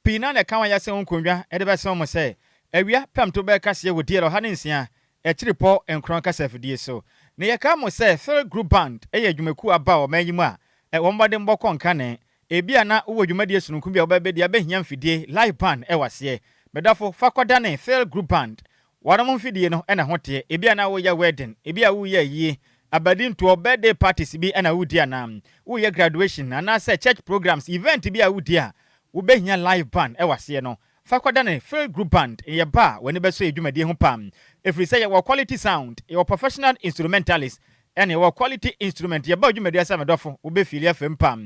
Pii no ara na ɛka wɔn a yɛasɛn wɔn nkonnwa de bɛsɛn wɔn sɛ awia prɛmto bɛyɛ kaseɛ wɔ DL 106 akyiripɔ nkorɔn kasa afidie so. Na yɛkae mo sɛ Phil Group Band yɛ adwumakuo aba wɔ ɔman yi mu a wɔn mmɔdenbɔ kɔ nkane. Ebia na wowɔ dwumadie sononko bi a wobɛbɛdi a bɛhia mfidie, live band, wɔ aseɛ. Medɔfo, fa kɔdane Phil Group Band. Wɔnom mfidie no na ɛho teɛ. Ebia na woreyɛ wedding, ebia woreyɛ ayie, abadintoɔ, birthday parties bi na woredi anaa woreyɛ graduation anaasɛ church programs, event bi a woredi a wobɛhia live band wɔ aseɛ no, fa kɔdane Phil Group Band. Yɛba a, w'ani bɛsɔ yɛn dwumadie ho paa ɛfiri sɛ yɛwɔ quality sound, yɛwɔ professional instrumentalist, ɛna yɛwɔ quality instrument. Yɛba wo dwumadie ase a medɔfo, wobɛfiili afam paa.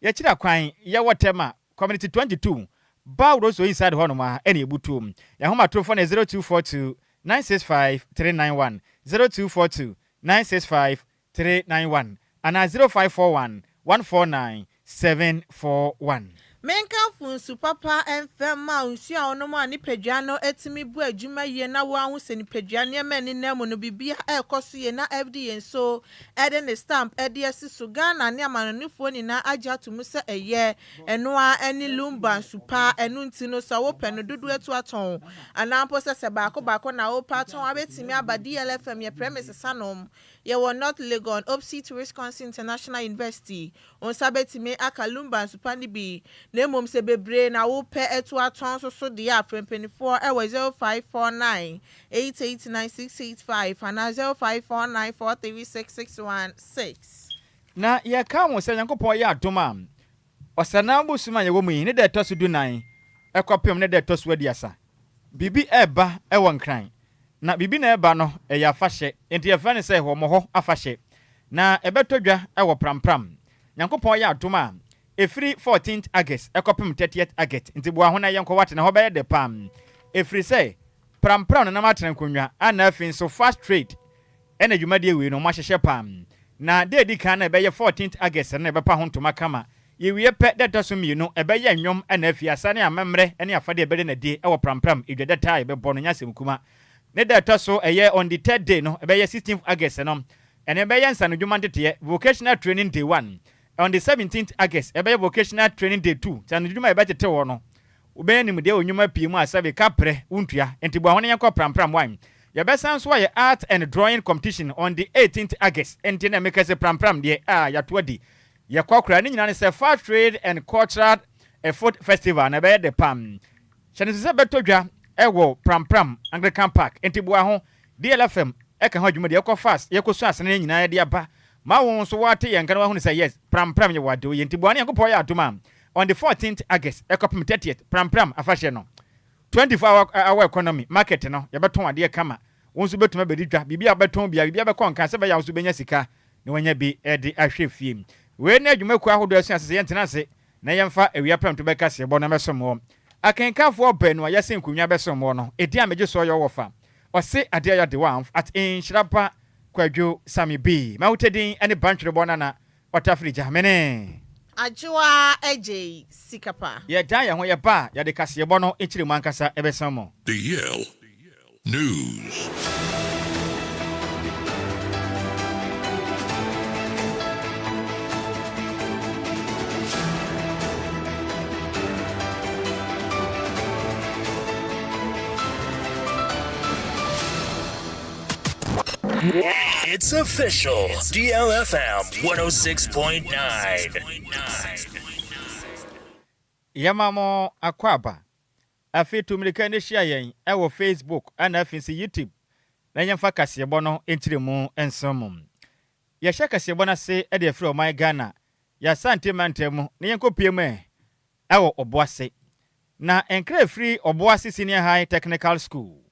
Yɛkyiri akwan, yɛwɔ Tema, Community 22, Bow Rosso inside hɔnom a ɛna yɛbutuo. Yɛn ahomatorofo no yɛ 0242 965 391, 0242 965 391 anaa 0541 149 741. Menkamfo nsu papa mfa mma wo, nsu a wonom a nipadua no tumi bu adwuma yie na woahu sɛ nipadua nneɛma a ɛnenam mu no biribiara ɛrekɔ so yie na FDA nso de ne stamp de asi so. Ghana ne amanɔnefoɔ nyinaa agye ato mu sɛ ɛyɛ. Ɛno ara ne Lumba nsu pa. Ɛno nti no sɛ wopɛ no dodoɔ atu atɔn anaa mpo sɛ sɛ baako baako na wopɛ atɔn a wobɛtumi aba DLFM yɛ premises hanom. Yɛwɔ North Legon, opposite Wisconsin International University. Wo nsa bɛtumi aka Lumba nsupa no bi, na mmom sɛ bebree na wopɛ atu atɔn nso so deɛ a, frɛ mpanimfoɔ wɔ 0549 889 685 anaa 0549 436 616. Na yɛka mo sɛ Nyankopɔn yɛ adom a, Ɔsannaa bosom a yɛwɔ mu yi ne da ɛtɔ so dunan kɔpem ne da ɛtɔ so aduasa, biribi reba wɔ Nkran. Na biribi na ɛreba no, ɛyɛ afahyɛ, enti yɛfrɛ no sɛ Hɔmɔhɔ Afahyɛ. Na ɛbɛtɔ dwa wɔ Prampram. Nyankopɔn yɛ adom a, ɛfiri fourteenth August kɔpem thirtieth August, nti boa ho na yɛnkɔ wate, na hɔ bɛyɛ dɛ paa. Ɛfiri sɛ Prampram na nam atena nkonnwa, ana afei nso fast trade ɛna dwumadie wei no wɔahyehyɛ paa. Na da a ɛdi kan no a ɛbɛyɛ fourteenth August no na yɛbɛpa ho ntoma kama. Yɛwie pɛ, da a ɛtɔ so mmienu, ɛbɛyɛ nnwom na afei asa ne amammerɛ ne afadeɛ a ɛbɛda no adi wɔ Prampram edwadata a yɛbɛbɔ no nyɛ asɛm kuma. Ne da a ɛtɔ so ɛyɛ on the third day no, ɛbɛyɛ sixteenth August no, ɛno ɛbɛyɛ nsanodwuma nteteɛ, vocational training day one. On the seventeenth August, ɛbɛyɛ vocational training day two, nsanodwuma a yɛbɛtete wɔ no. Wobɛnya nimdeɛ wɔ nnwuma pii mu a sɛbe kaprɛ wontua, enti boa ho na yɛnkɔ Prampram one. Yɛbɛsan nso ayɛ Art and Drawing Competition on the eighteenth August, enti na meka sɛ Prampram deɛ ah yɛato adi. Yɛkɔ koraa, ne nyinaa ne sɛ Far Trade and Cultural Food Festival na ɛbɛyɛ dɛ paa. Hyɛ no nso sɛ ɛbɛtɔ dwa wɔ Prampram Anglican Park, enti boa ho. DLFM ka ho adwuma deɛ, yɛkɔ fast, yɛkɔsua asene no nyinaa de aba ma wo nso woate yɛn nka na woahunu sɛ yes, Prampram yɛwɔ ade oye, nti boa no Nyankopɔn yɛ adom a on the fourteenth August ɛkɔpem thirtieth Prampram afahyɛ no 24 hour hour economy market no yɛbɛtɔn adeɛ kama, wo nso wobɛtumi abɛdi dwa, biribi a wobɛtɔn biara biribiara bɛkɔ nka sɛ ɛbɛyɛ a wo nso wobɛnya sika na wanya bi de ahwɛ fie. Wei ne adwumakuo ahodoɔ asua ase sɛ yɛntena ase na yɛmfa awia prɛmto bɛka seɛbɔ na mɛsom woɔ. Akenkanfoɔ baanu a yɛase nkonnwa bɛsom woɔ no, edin a megye soɔ yɛ ɔwɔfa Ɔse adeɛ ayɛ de wamf at nhyira ba Kwadwo Sammy B. M'ahotɛ din ne Bantwerebɔ Nana Ɔtafiri Gya. Mene. Adwoa Adjei Sikapa. Yɛdan yɛn ho yɛba a, yɛde kaseɛbɔ no nkyerɛmu ankasa bɛsan mu. The Yale News. It's official. DLFM 106.9. Yɛma mo akwaaba. Afei tu mmirika na hyia yɛn wɔ Facebook ɛna afei nso YouTube na yɛmfa kaseɛbɔ no nkyerɛmu nsom mo. Yɛhyɛ kaseɛbɔ no ase de afiri ɔman Ghana, yɛn Asante mantam mu na yɛnkɔpue mu ɛ wɔ Obuasi. Na nkra a ɛfiri Obuasi Senior High Technical School,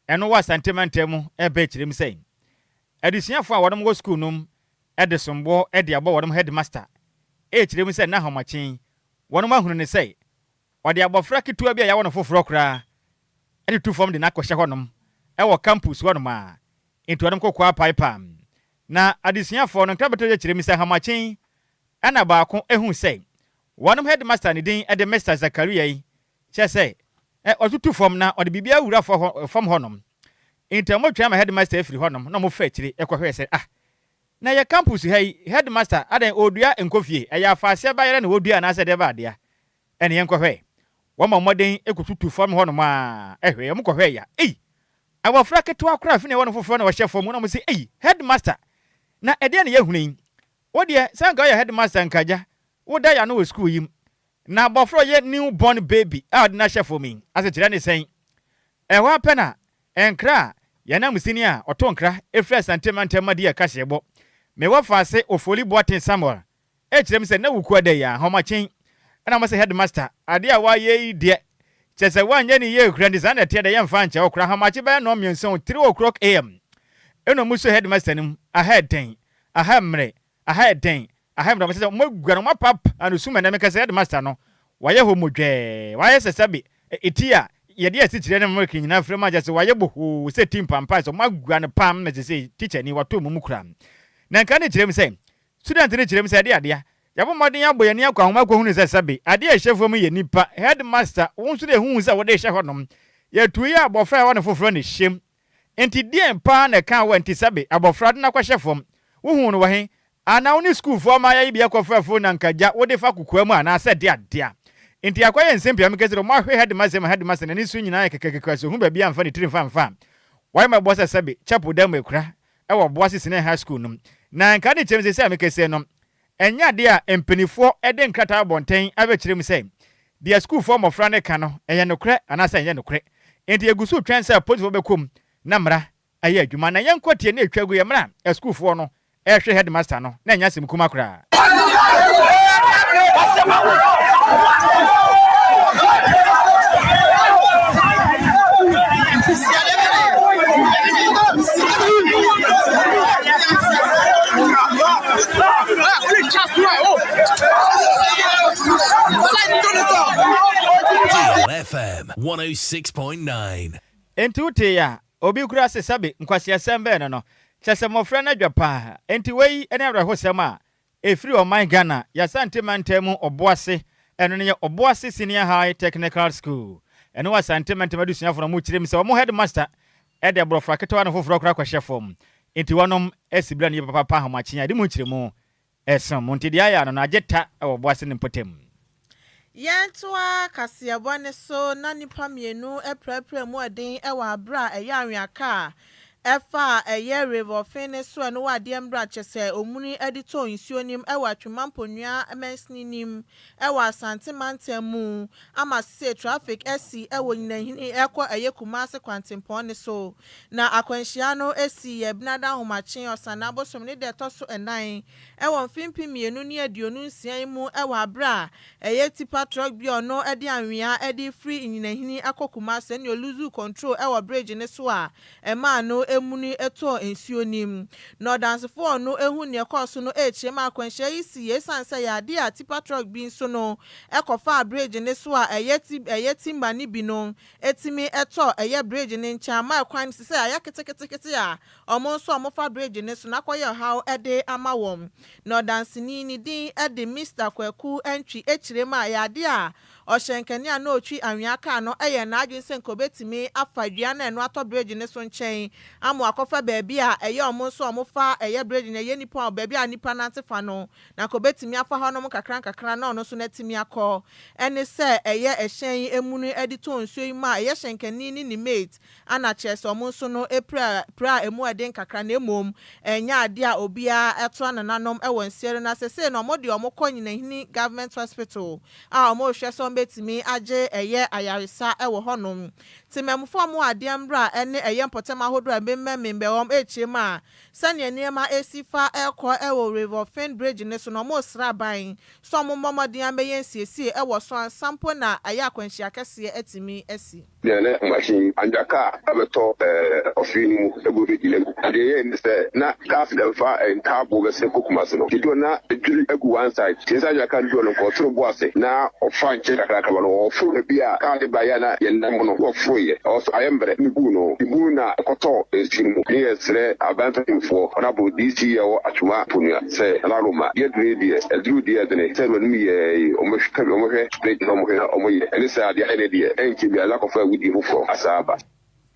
ɛno wɔ Asante mantam mu ɛreba akyerɛ mu sɛ adesuafoɔ a wɔnom wɔ sukuu no mu de somboɔ de abɔ wɔnom headmaster ɛrekyerɛ mu sɛ na ahomakye wɔnom ahunu no sɛ ɔde abɔfra ketewa bi a yɛawo no foforɔ koraa de tu fam de no akɔhyɛ hɔnom wɔ campus hɔnom a enti wɔnom kɔkɔɔ apaepaa. Na adesuafoɔ no nkrabɛtɔ yɛ kyerɛ mu sɛ ahomakye ɛna baako huu sɛ wɔnom headmaster ne din de Mister Zakaria yi kyerɛ sɛ ɛ ɔtutu fam na ɔde biribi awura fɔ hɔ fam hɔnom. Enti wɔtwɛn ma headmaster afiri hɔnom na wɔfa akyire kɔhwɛɛ sɛ ah na yɛ campus ha yi headmaster adɛn ɔredua nkofie ɛyɛ afaaseɛ bayerɛ na ɔredua anaasɛ deɛ ba adea ɛne yɛnkɔhwɛ. Wɔmmɔ mmɔden kɔtutu fam hɔnom a, hwɛ, wɔkɔhwɛe a, ei, abɔfra ketewa koraa fi na ɛwɔ no foforɔ na ɔhyɛ fam, na wɔse, ei, headmaster, na ɛdeɛn na yɛahunu yi? Wo deɛ, sɛ anka woyɛ headmaster anka agya, woda yɛn ano wɔ sukuu yi mu, na abɔfra a ɔyɛ new born baby a wɔde no ahyɛ fam yi, asekyerɛ ne sɛn? Ɛhɔ ara pɛ na nkra a yɛn nanmusini a ɔto nkra firi Asante mantam ma di kaseɛbɔ, me wɔfaase Ofoli Boateng Samuel, Ɛkyerɛ me sɛ na wukua da yi a, ahomakyen na wɔse headmaster, adeɛ a woayɛ yi deɛ, kyerɛ sɛ woanyɛ no yie koraa nti saa na ɛteɛ deɛ yɛmfa nkyɛ wo koraa, ahomakye bɛyɛ nnɔnmiɛnsa o, 3:00 AM, ɛna wɔn sɔ headmaster no mu, aha ɛdɛn, aha mmere, aha ɛdɛn, aha mmere, wɔkyerɛ sɛ wɔagua no, wɔapap ano sum ɛnɛ meka sɛ headmaster no, wayɛ homodwɛɛ, wayɛ sɛ sɛbe eti a yɛde asikyire ne milk nyinaa fra mu a kyerɛ sɛ wayɛ bohoo sɛ ti mpampae sɛ wɔagua no pam na seesei tikyani watɔ mu mu koraa. Na nka ne kyerɛ mu sɛ Student no kyerɛ mu sɛ, Ɛde adea. Yɛabɔ mmɔden abɔ yɛn ani akɔ ahoma akɔhunu sɛ sɛbe adeɛ a ɛhyɛ fam yi yɛ nnipa. Headmaster, wo nso deɛ huhu sɛ wode rehyɛ hɔnom. Yɛtuu yi a abɔfra a ɛwɔ no foforɔ na ɛhyɛm. Enti deɛn paa na ɛkaa wo a nti sɛbe abɔfra de no akɔhyɛ fam? Wohuu no wɔ he? Anaa wo ne sukuufoɔ mmaayɛ yi bi akɔfa afuo na anka gya wode fa kokoa mu anaa sɛ de adea? Enti akɔyɛ nsɛm pii a meka sɛ deɛ wɔahwe headmaster ma headmaster n'ani so nyinaa ayɛ kɛkɛkɛkɛ sɛ ɔhu baabi a mfa ne tiri mfa mfa a wayɛ mmɔbɔ sɛ sɛbe chapel dan mu akura wɔ Boase Senior High School no mu. Na nka ne kyerɛ mu seesei a mekasa yi no, ɛnyɛ adeɛ a mpanimfoɔ de nkrataa abɔnten abɛkyerɛ mu sɛ deɛ sukuufoɔ mmɔfra no reka no, ɛyɛ nokorɛ anaasɛ ɛnyɛ nokorɛ. Enti yɛgu so retwɛn sɛ apolisifoɔ bɛkɔ mu na mmara ayɛ adwuma. Na yɛnkɔ tie na ɛtwa gu yɛ mmerɛ a asukuufoɔ no rehwe headmaster no, na ɛnyɛ asɛm kuma koraa. FM 106.9. Enti wotee a, obi koraa se sɛbe nkwaseasɛm bɛn no no, kyerɛ sɛ mmɔfra no adwa paa. Enti wei ne awerɛhosɛm a Ɛfiri ɔman Ghana, y'Asante mantam mu Ɔboase, ɛno no yɛ Ɔboase Senior High Technical School. Ɛno wɔ Asante mantam adesuafo no wɔkyerɛ mu sɛ wɔn headmaster de aborɔfra ketewa no foforɔ koraa kɔhyɛ fam. Enti wɔnom asi bra no yie papaapa ahomakye a yɛde mu nkyerɛmu ɛsom mo. Nti deɛ ayɛ ano no agye ta wɔ Ɔboase ne mpɔtam. Yɛntoa kaseɛbɔ no so na nnipa mmienu apirapira mu ɛden wɔ aberɛ a ɛyɛ anwea kaa ɛfa a ɛyɛ River Ɔfen no so ɛno wɔ adeɛ mbra kyɛsɛ ɔmuni de tɔɔ nsuo nim wɔ Atwima Mponua mansini nim wɔ Asante mantam mu ama sesei traffic asi wɔ Nyinahini ɛkɔ ɛyɛ Kumasi kwantempɔn no so na akwanhyia no sii yɛ Benada Ahomakye Ɔsanaa bosom ne da ɛtɔ so ɛnan wɔ mfe 2026 yi mu wɔ aber a ɛyɛ tipa truck bi a ɔno de anwea de refiri Nyinahini akɔ Kumasi ɛne ɔlosuu control wɔ bridge no so a ɛmaa no muni tɔɔ nsuo no mu. Na ɔdansefo a ɔno hu nea ɛkɔɔ so no rekyerɛ mu a akwanhyia yi siiɛ esiane sɛ ɛyɛ adeɛ a tipa truck bi nso no kɔfaa bridge no so a ɛyɛ ti ɛyɛ timber no bi no tumi tɔ ɛyɛ bridge no nkyɛn ama ɛkwan no sisɛ ayɛ ketekete a Wɔn nso a wɔfa bregye no so no akɔyɛ ɔhaw de ama wɔn. Na ɔdanseni ne din de Mister Kwaku Antwi kyerɛ mu a ɛyɛ adeɛ a ɔhyɛnkani a na ɔretwi anwea kaa no yɛɛ n'adwene sɛ nka ɔbɛtumi afa dua no a ɛno atɔ bregye no so nkyɛn ama wakɔfa baabi a ɛyɛ wɔn nso a wɔfa ɛyɛ bregye no ɛyɛ nnipa baabi a nnipa nante fa no na nka ɔbɛtumi afa hɔnom nkakrankakra na ɔno nso no atumi akɔ. Ɛne sɛ ɛyɛ ɛhyɛn yi emunu de tɔ nsuo yi mu a ɛyɛ hyɛnkani ne ne mate Ana kyerɛ sɛ wɔn nso no pira pira a emu yɛ den kakra na mmom ɛnyɛ adeɛ a obiara toa nananom wɔ nsiɛ no na sesei no wɔde wɔn kɔ Nyinahini Government Hospital a wɔrehwɛ sɛ wɔbɛtumi agye ɛyɛ ayaresa wɔ hɔnom. Temammufoɔ a wɔwɔ adeɛ mmra ne ɛyɛ mpɔtam ahodoɔ a ɛbemmɛn wɔn rekyerɛ mu a sɛdeɛ nneɛma resi fa rekɔ wɔ River Fen Bridge no so no wɔresrɛ aban sɛ wɔmmɔ mmɔden ara mmɛyɛ nsiesie wɔ so ansa mpo na ɛyɛ akwanhyia kɛseɛ atumi asi. Deɛ na machine anka car abɛtɔ ɔfee no mu agu bɛgyina mu. Na deɛ ɛyɛɛ ne sɛ na cars deɛ fa ntaaboo bɛsene kɔ Kumasi no dodoɔ na dwiri agu one side. Nti ɛsɛ anka car no dodoɔ no nkɔ ɔsoro bo ase na ɔfa nkyɛn kakraka ba no ɔforo baabi a car no baeɛ a na yɛnam no na ɔforoeɛ. Ɛhɔ so ayɛ mmerɛ ne guu no ne bunu na ɛkɔtɔɔ nsuo no mu. Ne yɛsrɛ aban mpanimfoɔ, Honourable DC a ɛwɔ Atwoma Mponua sɛ Nana Roma deɛ aduru yi deɛ aduru deɛ ɛdene sɛ awuranom yɛɛ wɔhwɛ wɔhwɛ ne na wɔhwɛ na wɔyɛ ɛne saa deɛ ayɛ ne deɛ ɛnkyɛ biara na akɔfa awudie foforɔ asan aba.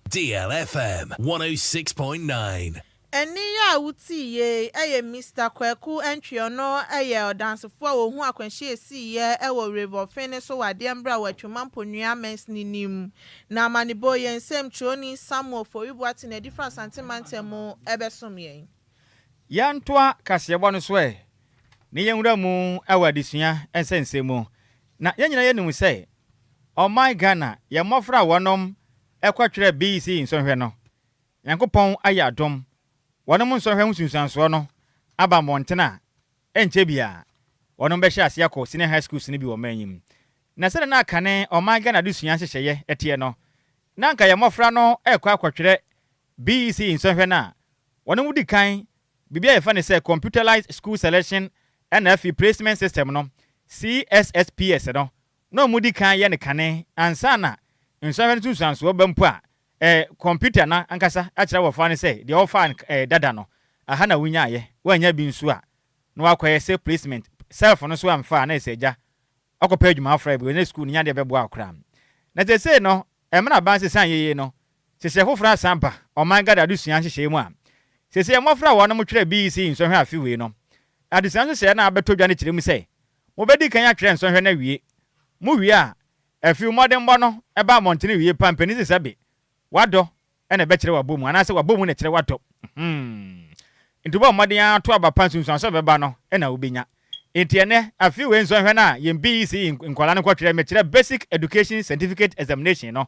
DLFM 106.9. Ɛnne yi a wotii yei yɛ Mister Kwaku Antwi, ɔno yɛ ɔdansefoɔ a ɔhuu akwanhyia a ɛsiiɛ wɔ Rev. no so wɔ adeɛ mmerɛ a wɔ Atwima Mponua mansini no mu. Na amanebɔ yɛn nsɛmtwerɛni Samuel Ofori Boateng na ɛde firi Asante mantam mu bɛsom yɛn. Yɛntoa kaseɛbɔ no so ɛ ne yɛnwura mu wɔ adesua nsɛnsɛm mu. Na yɛn nyinaa yɛnim sɛ ɔman Ghana yɛn mmɔfra a wɔnom ɛkɔtwerɛ BECE nsɔhwɛ no, Nyankopɔn ayɛ adom, wɔnom nsɔhwɛ ho nsunsuansoɔ no aba mmɔnten a ɛnkyɛ biara wɔnom bɛhyɛ aseɛ akɔ senior high schools no bi wɔ ɔman yi mu. Na sɛdeɛ na akane ɔman Ghana adesua nhyehyɛeɛ ɛteɛ no, na anka yɛn mmɔfra no ɛrekɔ akɔtwerɛ BECE nsɔhwɛ no a, wɔnom di kan biribi a yɛfa ne sɛ Computerized School Selection ɛna afei Placement System no, CSSPS no, na wɔn di kan yɛ ne kane ansa na nsɔhwɛ no nsunsuansoɔ ba mpo a computer na ankasa akyerɛ wɔfa no sɛ deɛ wɔfa dada no aha na wonyaayɛ, woanya bi nso a na wakɔyɛ sɛ placement self no so amfa a, na ɛsɛ agya ɔkɔpɛ adwuma afra bi ne school no nya deɛ bɛboa akora. Na seesei no, ɛmena aban sesan yeye no, hyehyɛ foforɔ asan ba ɔman Ghana adesua nhyehyɛe mu a seesei mmɔfra a wɔnom twerɛ BECE nsɔhwɛ afe wei no, adesua nhyehyɛe no a abɛtɔ dwa no kyerɛ mu sɛ mobɛdi kan atwerɛ nsɔhwɛ no awie. Mo wie a, afi mmɔdenbɔ no ɛba mmɔntene wie pa mpanin sɛ sɛbe wadɔ ɛna ɛbɛkyerɛ wabɔ mu anaasɛ wabɔ mu na ɛkyerɛ wadɔ. Nti wobɔ mmɔden ato aba pa, nsunsuanso bɛba no ɛna wobɛnya. Nti ɛnɛ afe wei nsɔhwɛ no a yɛn BECE nkwadaa no kɔtwerɛ, mekyerɛ Basic Education Certificate Examination no,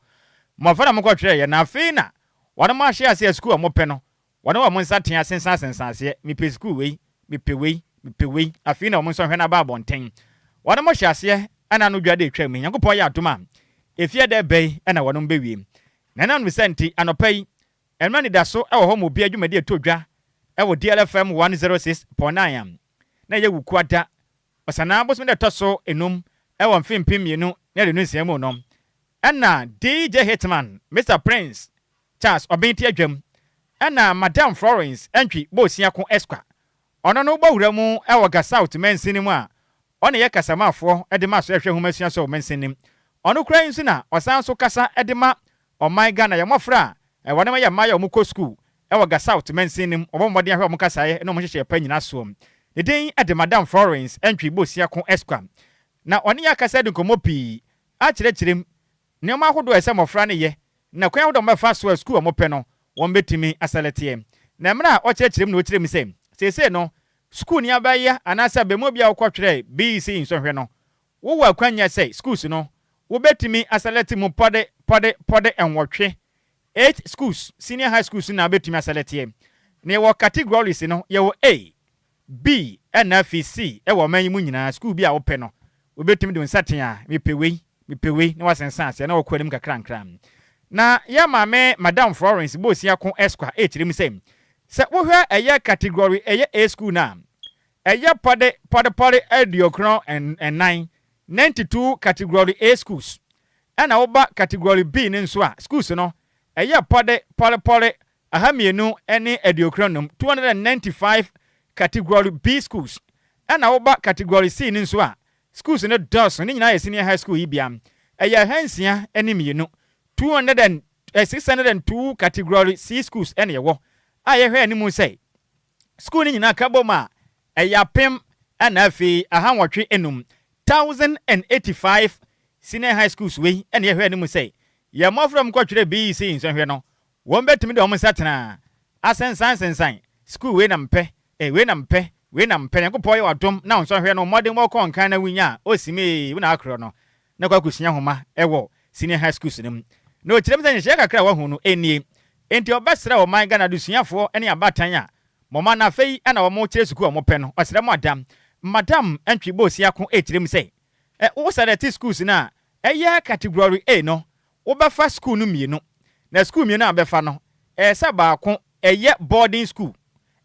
mmɔfra na mokɔtwerɛ yɛ na afei na wɔn mo ahyɛ aseɛ sukuu a wɔpɛ no, wɔne wɔn nsa tea sensan sensan aseɛ, mepɛ sukuu wei, mepɛ wei, mepɛ wei. Afei na wɔn nsɔhwɛ no aba abɔnten, wɔn mo hyɛ aseɛ ɛna no dwa de atwa mu. Nyankopɔn yɛ adom a, efie dɛ bɛyi ɛna wɔn bɛwie. Na ɛnam no sɛ nti anɔpa yi ɛnuma nidaso ɛwɔ hɔ ma obi adwumadi ɛtɔ dwa ɛwɔ DLFM 106.9 a na ɛyɛ Wukuada Ɔsanaa bosom de ɛtɔ so 5 ɛwɔ mfe 2026 mu no, ɛna DJ Hitman Mr Prince Charles Ɔbɛnti adwam, ɛna Madam Florence Ɛntwi Bosiako Esqua, ɔno no bɔwura mu ɛwɔ Ga South mansini mu a ɔne yɛ kasamafoɔ ɛde ma so ɛhwɛ nhoma sua so wɔ mansini mu. Ɔno kura yi nso na ɔsan so kasa ɛde ma ɔman Ghana yɛ mmɔfra a ɛwɔ ne ma yɛ mmaa yɛ ɔmo kɔ sukuu ɛwɔ Ga South mansini mu. Ɔbɔ mmɔden ahwɛ ɔmo kasaeɛ ne ɔmo hyehyɛ pa nyinaa soɔ. Ne din ɛde Madam Florence Ɛntwi Bosiako Esqua, na ɔne yɛ akasa de nkɔmmɔ pii akyerɛkyerɛ mu nneɛma ahodoɔ a ɛsɛ mmɔfra no yɛ na kwan ahodoɔ a wɔbɛfa so a sukuu a wɔpɛ no wɔn bɛtumi asɛlɛteɛ. Na mmerɛ a ɔkyerɛkyerɛ mu na ɔkyerɛ mu sɛ seesei no sukuu ni abɛyɛ anaasɛ abɛmu bi a wokɔtwerɛ BECE nsɔhwɛ no, wowɔ akwanya sɛ schools no wobɛtumi asɛlɛte mu pɔde pɔde pɔde 8, eight schools, senior high schools na wobɛtumi asɛlɛteɛ. Na yɛwɔ categories no, yɛwɔ A, B ɛna afei C ɛwɔ ɔman yi mu nyinaa. School bi a wopɛ no, wobɛtumi de wo nsa tea, mepɛ wei, mepɛ wei, na wasensan aseɛ na wɔkɔ anim kakra nkra. Na yɛ maame Madam Florence Bosiako Esqua ɛkyerɛ mu sɛ wohwɛ ɛyɛ category ɛyɛ A school no a, ɛyɛ pɔde pɔde pɔde 94, 92 category A schools. Ɛna woba category B no nso a, schools no ɛyɛ pɔde pɔde pɔde 295, 295 category B schools. Ɛna woba category C no nso a, schools no dɔɔso, ne nyinaa yɛ senior high school yi bia, ɛyɛ 602, 200 and 602 category C schools. Ɛna yɛwɔ a yɛhwɛ anim sɛ school no nyinaa ka bɔ mu a, ɛyɛ 1885, 1085 senior high schools wei. Ɛna yɛhwɛ anim sɛ yɛn mmɔfra mu kɔtwerɛ BECE nsɔhwɛ no, wɔn bɛtumi de wɔn nsa tena asensan sensan school wei na mpɛ, wei na mpɛ, wei na mpɛ. Nyankopɔn yɛ wadom na nsɔhwɛ no mmɔden wɔkɔ nkan na wunya a osime wo na akorɔ no na kɔ akɔsua nhoma ɛwɔ senior high schools no mu. Na ɔkyerɛ mu sɛ nhyehyɛeɛ kakra a wahu no ɛnie, enti ɔbɛsrɛ ɔman Ghana adesuafoɔ ne abatan a mɔma no afei ɛna wɔn kyerɛ sukuu a wɔpɛ no, ɔsrɛ mo adam Madam Ntwi Bosiako ɛkyerɛ mu sɛ wo select schools no a ɛyɛ category A no, wobɛfa school no mmienu, na school mmienu a bɛfa no, ɛyɛ sɛ baako ɛyɛ boarding school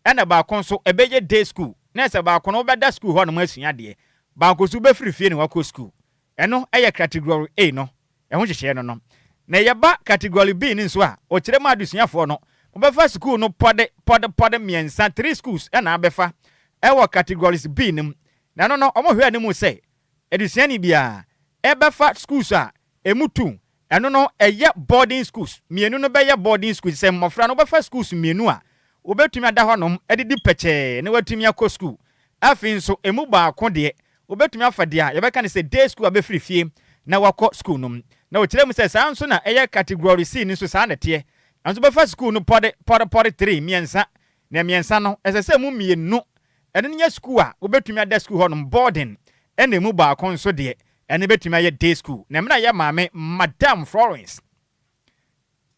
ɛna baako nso ɛbɛyɛ day school. Na ɛsɛ baako no wobɛda school hɔ nom asua adeɛ, baako nso wobɛfiri fie ne wakɔ school. Ɛno ɛyɛ category A no ɛho hyehyɛeɛ no. Na yɛba category B no nso a, ɔkyerɛ mu adesuafoɔ no wobɛfa school no pɔde pɔde pɔde mmiɛnsa, three schools ɛna abɛfa ɛwɔ categories B no mu. Na ɛno no ɔmo hwɛ anim sɛ adesuani biara ɛbɛfa schools a emu two, ɛno no ɛyɛ boarding schools, mmienu no bɛyɛ boarding schools. Sɛ mmɔfra no wobɛfa schools mmienu a Wobɛtumi ada hɔnom adidi pɛkyɛɛ na watumi akɔ sukuu. Afei nso, emu baako deɛ, wobɛtumi afa deɛ a yɛbɛka no sɛ day school abɛfiri fie na wakɔ sukuu no mu. Na wɔkyerɛ mu sɛ saa nso na ɛyɛ category C no nso saa na ɛteɛ. Nanso wobɛfa sukuu no pɔde pɔde pɔde three, mmiɛnsa. Na mmiɛnsa no, ɛsɛ sɛ emu mmienu ɛno no nyɛ sukuu a wobɛtumi ada sukuu hɔnom, boarding, ɛna emu baako nso deɛ, ɛno bɛtumi ayɛ day school. Na mmerɛ a yɛ maame Madam Florence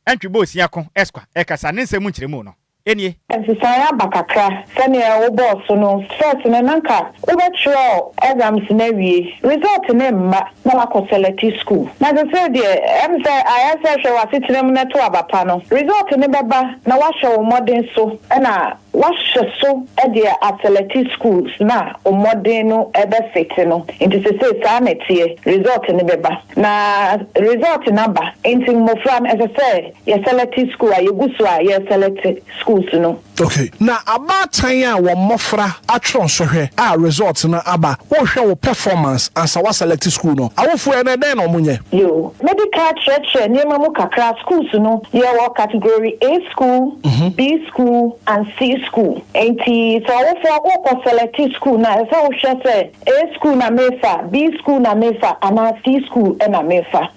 Antwi Boasiako Esquire ɛkasa ne nsɛm mu nkyerɛmu no, nie. Nsesaeɛ aba kakra sɛdeɛ wobɔɔ so no. First no, na nka wobɛtwerɛ exams no awie, result no mma na wakɔ select school. Na sesei deɛ, ɛm sɛ ayɛ sɛ hwɛ w'asetena mu na to aba pa no, result no bɛba na wahyɛ wo mmɔden so, ɛna wahyɛ so de aselect schools na wo mmɔden no ɛbɛfete no. Nti sesei saa na ɛteɛ. Result no bɛba na result no aba, nti mmɔfra no ɛsɛ sɛ yɛselect school a yɛgu so a yɛselect schools no. Okay, na abaatan a wɔn mmɔfra atwerɛ nsɔhwɛ a result no aba, wɔrehwɛ wo performance ansa wa select school no, awofoɔ yɛn no, ɛdɛn na ɔmo nyɛ? Yo, medical kyerɛkyerɛ nneɛma mu kakra. Schools no, yɛwɔ category A school, B school and C school. Nti sɛ ɔwofoɔ wokɔ select school na ɛsɛ wohwɛ sɛ A school na mefa, B school na mefa anaa C school ɛna mefa.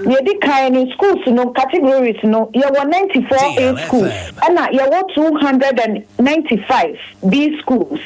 Nea ɛdi kan no, schools no categories no, yɛwɔ 94 A schools, ɛna yɛwɔ 295 B schools,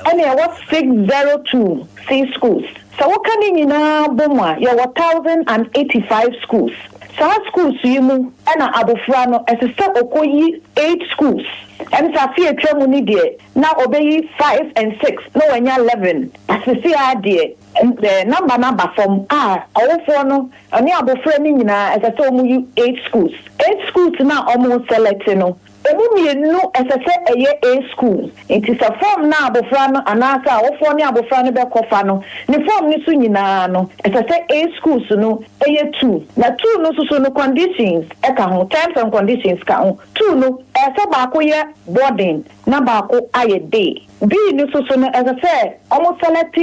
ɛna yɛwɔ 602 C schools. Sɛ woka ne nyinaa bɔ mu a, yɛwɔ 1085 schools. Saa schools yi mu ɛna abofra no ɛsɛ sɛ ɔkɔyi eight schools. Ɛne sɛ afe atwa mu ni deɛ, na ɔbɛyi five and six na wanya 11. Asese a deɛ number no aba fam a, ɔwofoɔ no ɔne abofra no nyinaa ɛsɛ sɛ ɔmo yi eight schools. Eight schools na ɔmo select no, emu mmienu ɛsɛ sɛ ɛyɛ A school. Nti sɛ form na abofra no anaasɛ awofoɔ ne abofra no bɛkɔfa no, ne form no so nyinaa no, ɛsɛ sɛ A schools no ɛyɛ two. Na two no nso so no, conditions ɛka ho, terms and conditions ka ho. Two no, ɛsɛ baako yɛ boarding na baako ayɛ day. B no nso so no, ɛsɛ sɛ ɔmo select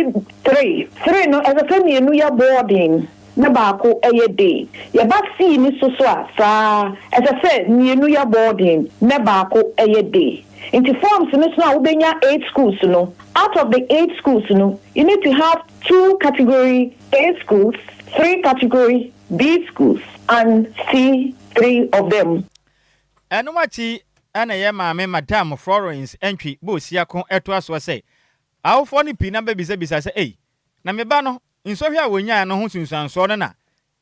three. Three no, ɛsɛ sɛ mmienu yɛ boarding na baako yɛ day. Yɛba C ni so so a, saa ɛsɛ sɛ mmienu yɛ boarding na baako yɛ day. Nti forms no so a wobɛnya eight schools no, out of the eight schools no, you need to have two category A schools, three category B schools and C three of them. Ɛnom akyi ɛna yɛ maame Madam Florence Antwi Boasiako ɛtoa soɔ sɛ awofoɔ no pii na bɛbisabisa sɛ, ei, na meba no nsɔhwɛ a wɔnyaa no ho sunsuansoɔ no, na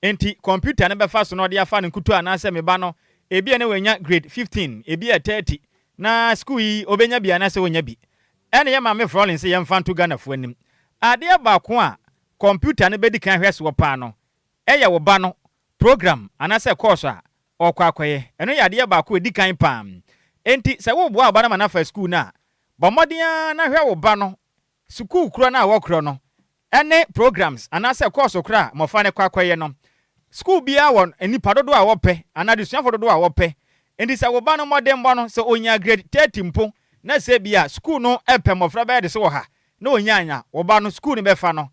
enti kɔmputa no bɛfa so na ɔde afa no nkutu, anaasɛ meba no ebi a ne wɔanya grade 15, ebi a 30, na sukuu yi obɛnya bi anaasɛ wɔnya bi? Ɛna yɛ maame Florence yɛmfa nto Ghanafoɔ anim, adeɛ baako a kɔmputa no bɛdi kan hwɛ soɔ paa no ɛyɛ wo ba no program anaasɛ course a ɔkɔ akɔyɛ. Ɛno yɛ adeɛ baako a ɛdi kan paa. Enti sɛ woboa wo ba no ma no afa sukuu no a, bɔ mmɔden ara na hwɛ wo ba no sukuu korɔ no a wɔkorɔ no ɛne programs anaasɛ course korɔ a mmɔfra no kɔ akɔyɛ no. Sukuu biara wɔ nipa dodoɔ a wɔpɛ anaa adesuafo dodoɔ a wɔpɛ. Nti sɛ wo ba no mmɔdenbɔ no sɛ onya grade 30 mpo na sɛ bi a sukuu no ɛpɛ mmɔfra bɛyɛ de so wɔ ha na onya anya, wo ba no sukuu no bɛfa no.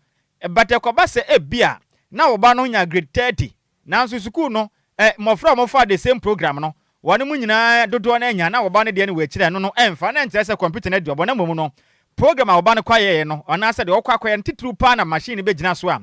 But ɛkɔba sɛ ebi a na wo ba no nya grade 30, nanso sukuu no mmɔfra a wɔfa the same program no, wɔn mu nyinaa dodoɔ no anya na wo ba no deɛ no wɔ akyire, no ɛmfa na nkyerɛ sɛ kɔmputa no adi ɔbɔ. Na mmom no, program a wo ba no kɔayɛɛ no anaasɛ deɛ ɔkɔ akɔyɛ no titiriw paa na machine no bɛgyina so a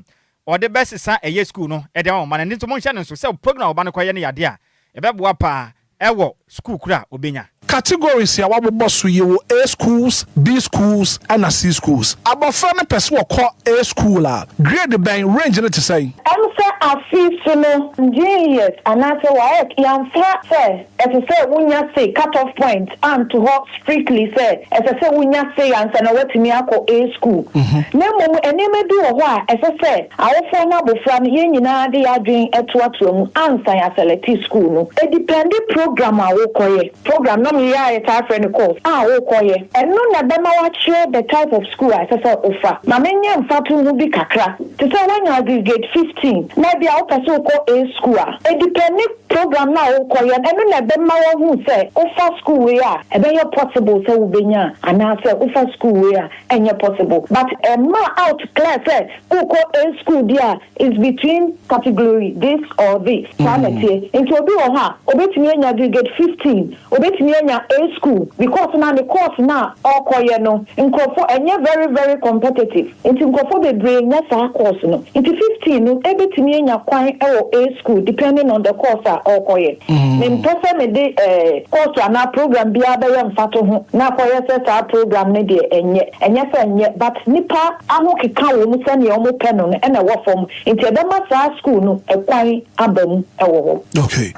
ɔde bɛsesa ɛyɛ sukuu no ɛde ama wo ba no. Nti nso monhyɛ no nso sɛ program a wo ba no kɔyɛ no yɛ adeɛ a ɛbɛboa paa ɛwɔ sukuu koro a obɛnya. Categories a wabobɔ so yi wɔ A schools, B schools ɛna C schools. Abɔfra no pɛ sɛ wɔkɔ A school a, grade bɛn, range no te sɛn? Ɛm sɛ afe so no, JHS anaasɛ WAEC yɛmfa sɛ ɛsɛ sɛ wonya se cut off point anto hɔ strictly sɛ ɛsɛ sɛ wonya se ansa na woatumi akɔ A school. Na mmom nneɛma bi wɔ hɔ a ɛsɛ sɛ awofoɔ no, abɔfra no, yɛn nyinaa de yɛadwen ɛtoatoa mu ansa yɛaselect school no. Ɛdepend program a wokɔyɛ. Program na meyɛ a yɛtaa frɛ no course a wokɔyɛ, ɛno na ɛbɛma woakyerɛ the type of school a ɛsɛ sɛ wofa. Ma menyɛ mfato ho bi kakra. Te sɛ woanya aggregate 15 na bi a wopɛ sɛ wokɔ A school a, ɛdepend program na wokɔyɛ no, ɛno na ɛbɛma woahu sɛ wofa school wei a, ɛbɛyɛ possible sɛ wobɛnya anaasɛ wofa school wei a, ɛnyɛ possible. But ɛma out clear sɛ wokɔ A school di a, is between category this or this. Saa na ɛteɛ. Nti obi wɔ hɔ a obetumi anya aggregate 15, obetumi anya A school because na ne course na ɔkɔyɛ no, nkurɔfoɔ ɛnyɛ very very competitive, nti nkurɔfoɔ bebree nya saa course no. Nti 15 no ebetumi anya kwan ɛwɔ A school depending on the course a ɔkɔyɛ. Mempɛ sɛ mede course anaa program biara bɛyɛ mfato ho na akɔyɛ sɛ saa program no deɛ ɛnyɛ sɛ ɛnyɛ, but nipa aho keka wɔ mu sɛnea ɔmo pɛ no ɛna ɛwɔ fam, nti ɛbɛma saa school no ɛkwan aba mu ɛwɔ hɔ.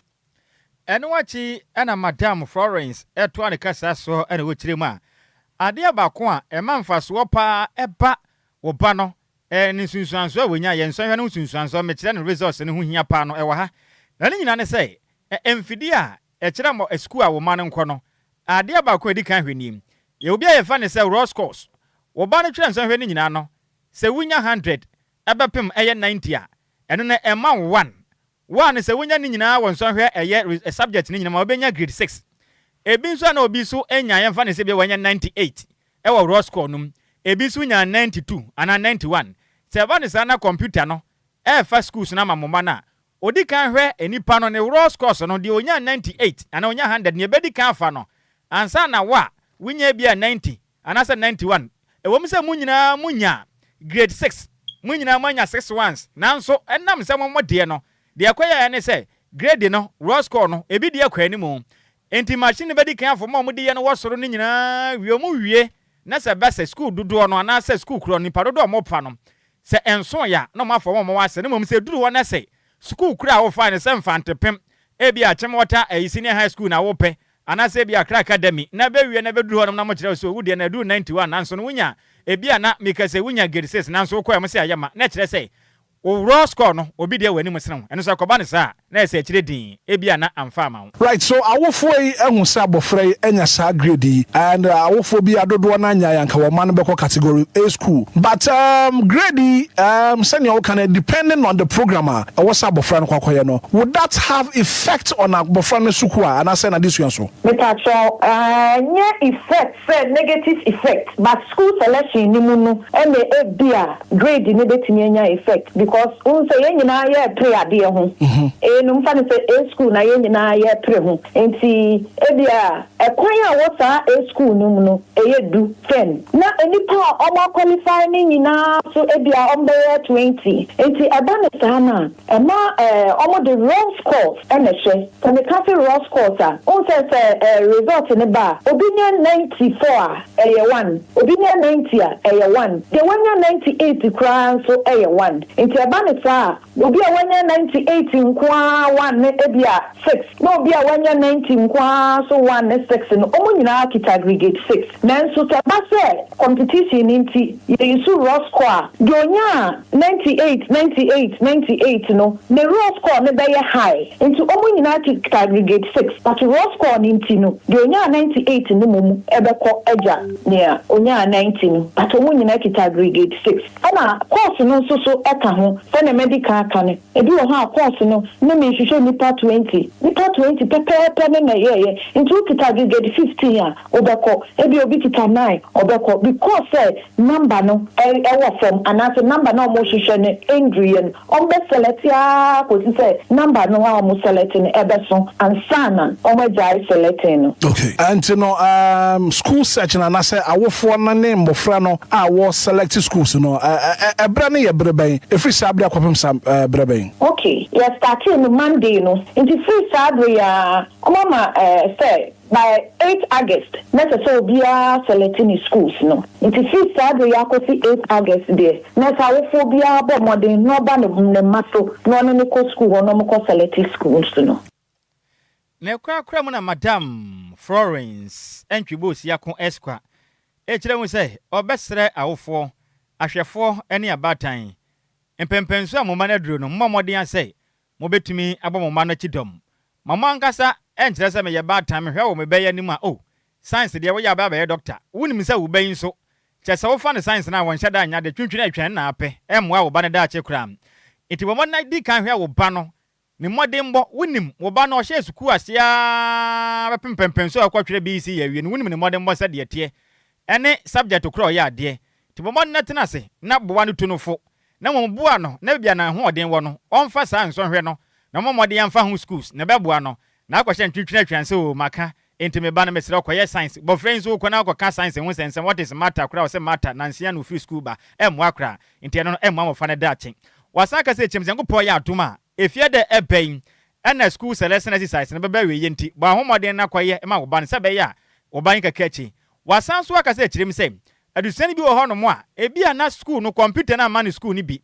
Ɛno akyi ɛna Madam Florence ɛtoa ne kasa so, ɛna wɔkyerɛ mu a adeɛ baako a ɛma mfasoɔ paa ɛba wɔ ba no ne nsunsuansoɔ a wɔnya yɛn nsɔhwɛ no nsunsuansoɔ, mekyerɛ no results no ho hia paa no ɛwɔ ha, na ne nyinaa ne sɛ mfidie a ɛkyerɛ mɔ sukuu a wɔma no nkɔ no, adeɛ baako a ɛdi kan hwɛ nim yɛ obi a yɛfa ne sɛ raw scores. Wɔ ba no twerɛ nsɔhwɛ no nyinaa no, sɛ wonya 100 ɛbɛpem ɛyɛ 90 a, ɛno no ɛma wo 1 1. Sɛ wonya ne nyinaa wɔ nsɔhwɛ ɛyɛ subject no nyinaa ma wobɛnya grade 6. Ebi nso a na obi nso anya, yɛmfa ne sɛ bi wanya 98 ɛwɔ raw score no mu, ebi nso nya 92 anaa 91. Sɛ ɛba ne saa na computer no ɛɛfa schools no ama mo mma no a, odi kan hwɛ nipa no ne raw scores no. Deɛ onya 98 anaa onya 100 nea ebedi kan afa no ansa na wo a wonya bi a 90 anaasɛ 91. Ɛwɔ mu sɛ mo nyinaa mo nya grade 6, mo nyinaa mo anya six ones, nanso ɛnam sɛ mo mo deɛ no deɛ ɛkɔyɛ ne sɛ grade no, raw score no, ebi deɛ kɔ anim, nti machine bɛdi kan afɔ mo a mo de yɛ no wɔ soro no nyinaa wie. Mo wie na sɛ bɛsɛ school dodoɔ no anaasɛ school korɔ nipa dodoɔ a mo fa no sɛ ɛnso ya na mo afɔ mo mo asɛ ne mmom sɛ duru hɔ na sɛ school koro a wofa ne sɛ Mfantepem, ebi Akyem ɛyi senior high school na wopɛ, anaasɛ ebi Accra Academy, na bɛwie na bɛduru hɔ nom na mo kyerɛ so wo deɛ na ɛduru 91, nanso no wonya ebi a na mika sɛ wonya grade 6, nanso wokɔɛ mo sɛ ayɛ ma na kyerɛ sɛ wo raw score no obi deɛ wɔ anim sene wo. Ɛno sɛ ɛkɔba ne saa na ɛsɛ akyire din ebi a na amfa ama wo. Right, so awofoɔ yi ahu sɛ abɔfra yi anya saa grade yi, and awofoɔ bi adodoɔ no anya yanka wɔn ma no bɛkɔ category A school, but grade yi, sɛnea wɔka no, depending on the program a ɛwɔ sɛ abɔfra no kɔ akɔyɛ no, would that have effect on abɔfra no sukuu a anaasɛ n'adesua so? Mepatwɛ, ɛnyɛ effect sɛ negative effect, but school selection ni mu no ɛna ebi a grade ne betumi anya effect, because n sɛ yɛn nyinaa yɛ pere adeɛ ho. Enum fa ne sɛ A school na yɛn nyinaa yɛ pere ho, nti ebi a ɛkwan a wɔ saa A school no mu no ɛyɛ du 10, na nipa a ɔmo aqualify ne nyinaa so ebi a ɔmo bɛyɛ 20. Nti ɛba ne saa na ɛma ɔmo de raw scores ɛna ɛhyɛ. Sɛ meka se raw scores a, n sɛ result ne ba a, obi nya 94 a ɛyɛ 1, obi nya 90 a ɛyɛ 1, deɛ wanya 98 koraa nso ɛyɛ 1. Nti ɛba ne saa a, obi a wanya 98 nko ara 1 ne ebi a 6, na obi a wanya 90 nko ara so 1 ne 6 no, wɔn nyinaa kita aggregate 6. Nanso sɛ ɛba sɛ competition ni nti yɛyi so raw score a, deɛ onya 98, 98, 98 no, ne raw score ne bɛyɛ high. Nti wɔn nyinaa kita aggregate 6, but raw score ne nti no, deɛ onya 98 no mu ɛbɛkɔ agya nea onya 90 no, but wɔn nyinaa kita aggregate 6. Ɛna course no nso so ɛka ho. Sɛnea medical aka no, ebi wɔ hɔ a course no ne mi nhwehwɛ nipa 20, nipa 20 pɛpɛɛpɛ ne na ɛyɛɛyɛ. Nti wokita aggregate 15 a, wobɛkɔ. Ebi obi kita 9, ɔbɛkɔ, because sɛ number no ɛwɔ fam anaasɛ number na ɔmo hwehwɛ no ɛnduru no, ɔmo bɛ select aa kòsi sɛ number no a ɔmo select no ɛbɛso ansa na ɔmo agyae selecting no. Okay, nti no school search na anaasɛ awofoɔ no ne mmɔfra no a wɔ select schools no, ɛberɛ no yɛ berɛ bɛn? Ɛfiri saa berɛ akɔpem saa berɛ bɛn? Okay, yɛ starting no Monday no, nti firi saa bere a ɔmo ama sɛ by 8 August na ɛsɛ sɛ obiara select ne schools no. Nti firi saa bere akɔsi 8 August deɛ, na sɛ awofoɔ biara bɔ mmɔden na ɔba ne mma so na ɔne ne kɔ school hɔ na ɔmo kɔ select schools no. Na ɛkorakora mu na Madam Florence Ɛntwibɔ Osiako Esqua ɛkyerɛ mu sɛ ɔbɛsrɛ awofoɔ, ahwɛfoɔ ne abaatan mpɛmpɛnso a mo mma no aduro no, mmɔ mmɔden sɛ mobɛtumi abɔ mo mma no akyi dɔm ma mo ankasa. Ɛnkyerɛ sɛ meyɛ baatan, mehwɛ wɔ me bɛyɛ anim a, oh, science deɛ woyɛ abɛ abɛyɛ doctor. Wonim sɛ wo bɛyi nso kyɛ sɛ wofa no science no a wɔnhyɛ da anya de twintwene atwɛn na apɛ ɛmmoa wo ba no daakye koraa. Nti bɔ mmɔden di kan hwɛ wo ba no ne mmɔdenbɔ. Wonim wo ba no ɔhyɛ sukuu ase a bɛpem pɛmpɛn so a ɛkɔtwerɛ BECE yɛ awie no, wonim ne mmɔdenbɔ sɛdeɛ teɛ ɛne subject korɔ ɔyɛ adeɛ. Nti bɔ mmɔden tena ase na boa no, tu no fo, na mmom boa no na baabi a n'ahoɔden wɔ no ɔmfa saa nsɔhwɛ no na ɔmmɔ mmɔden amfa ho schools na ɛbɛboa no. Na akɔhyɛ ntwitwiri atwanse o, maka. Enti me ba no, mesrɛ wo, kɔyɛ science. Bɔfra yi nso, wokɔ na wokɔka science ho nsɛnsɛm, what is matter koraa, ɔse matter, nansia na ofiri sukuu ba. Ɛmmoa koraa. Enti ɛno no, ɛmmoa mmɔfra no daakye. Wasan aka sɛ, Kyɛm, sɛ Nyankopɔn yɛ adom a, efie dɛ ɛba yi, ɛna school selection exercise no bɛba awieɛ nti, bɔ ho mmɔden na kɔyɛ ma wo ba no, sɛ ɛbɛyɛ a wo ba no kakra akyi. Wasan nso aka sɛ kyerɛ mu sɛ, adesua no bi wɔ hɔnom a, ebia na sukuu no, kɔmputa no amma no sukuu no bi.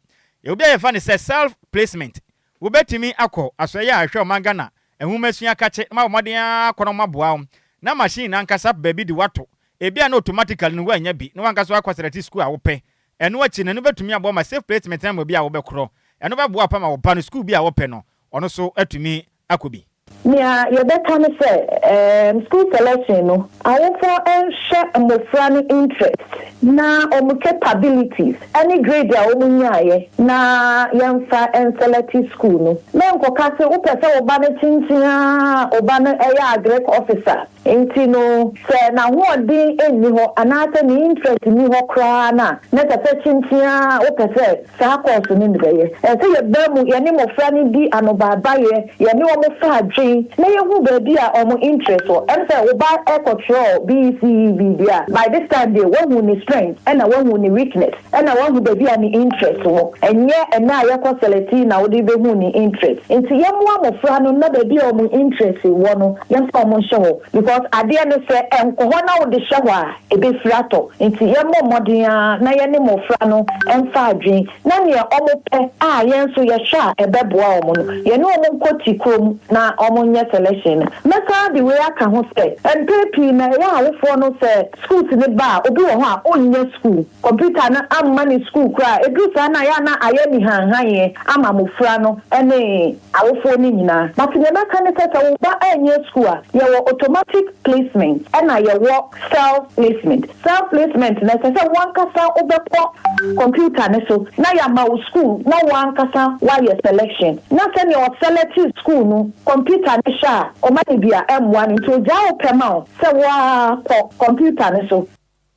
Yɛwɔ bi a yɛfa no sɛ self placement. Wobɛtumi akɔ asɔeɛ a ɛhwɛ ɔman Ghana nwomasua kakye na woabɔ mmɔden ara akɔ na wɔaboa wo na machine no ankasa apɛ baabi de wo ato. Ebia na automatically no woannya bi na w'ankasa woakɔ select sukuu a wopɛ. Ɛno akyi no, ɛno bɛtumi aboa ma safe placement no ama obi a wobɛkorɔ. Ɛno bɛboa wo pa ma wo ba no sukuu bi a wopɛ no, ɔno nso atumi akɔ bi. Nea yɛbɛka ne sɛ, ɛɛm, school selection no, awofoɔ nhwɛ mmofra no interest na wɔn capabilities ne grade a wɔn nyaeɛ na yɛmfa nselɛte school no. Mɛnkɔka se wopɛ sɛ wo ba no kyenkyen ara wo ba no yɛ agric officer nti no sɛ n'ahoɔden nni hɔ anaasɛ ne interest nni hɔ koraa no a, na ɛsɛ sɛ kyenkyen ara wopɛ sɛ saa course no na ɛbɛyɛ. Ɛsɛ sɛ yɛba mu, yɛne mmofra no di anobaabayɛ, yɛne wɔn fa adwene na yɛhu baabi a wɔn interest wɔ. Ɛne sɛ wo ba rekɔtwerɛ BECE biribi a, by this time deɛ woahu ne strength ɛna woahu ne weakness ɛna woahu baabi a ne interest wɔ. Ɛnyɛ ɛnnɛ a yɛkɔ select na wode bɛhu ne interest. Nti yɛmmoa mmofra no na baabi a wɔn interest wɔ no yɛmfa wɔn nhyɛ hɔ because adeɛ no sɛ ɛnkɔ hɔ na wode hyɛ hɔ a, Ɛbɛfiri atɔ. Nti yɛmmɔ mmɔden ara na yɛne mmɔfra no mfa adwene, na neɛ wɔpɛ a yɛn nso yɛhwɛ a ɛbɛboa wɔn no, yɛne wɔn nkɔ ti kurom na wɔnyɛ selection no. Mɛsan de wei aka ho sɛ, mpɛn pii no ɛyɛ awofoɔ no sɛ schools no ba a, obi wɔ hɔ a ɔnnya school, computer no amma ne school koraa a, ɛduru saa no a ɛyɛ a na ayɛ anihanhanneɛ ama mmɔfra no ne awofoɔ no nyinaa. But deɛ mɛka ne sɛ, sɛ wo ba annya school a, yɛwɔ automatic placement ɛna yɛwɔ Self placement. Self placement no, ɛsɛ sɛ wo ankasa wobɛkɔ computer no so na yɛama wo school na wo ankasa woayɛ selection. Na sɛnea ɔselɛte school no, computer no hwɛ a, ɔma no bi a, ɛmmoa no nti ogyaa wo pɛ ma wo sɛ wo ara kɔ computer no so.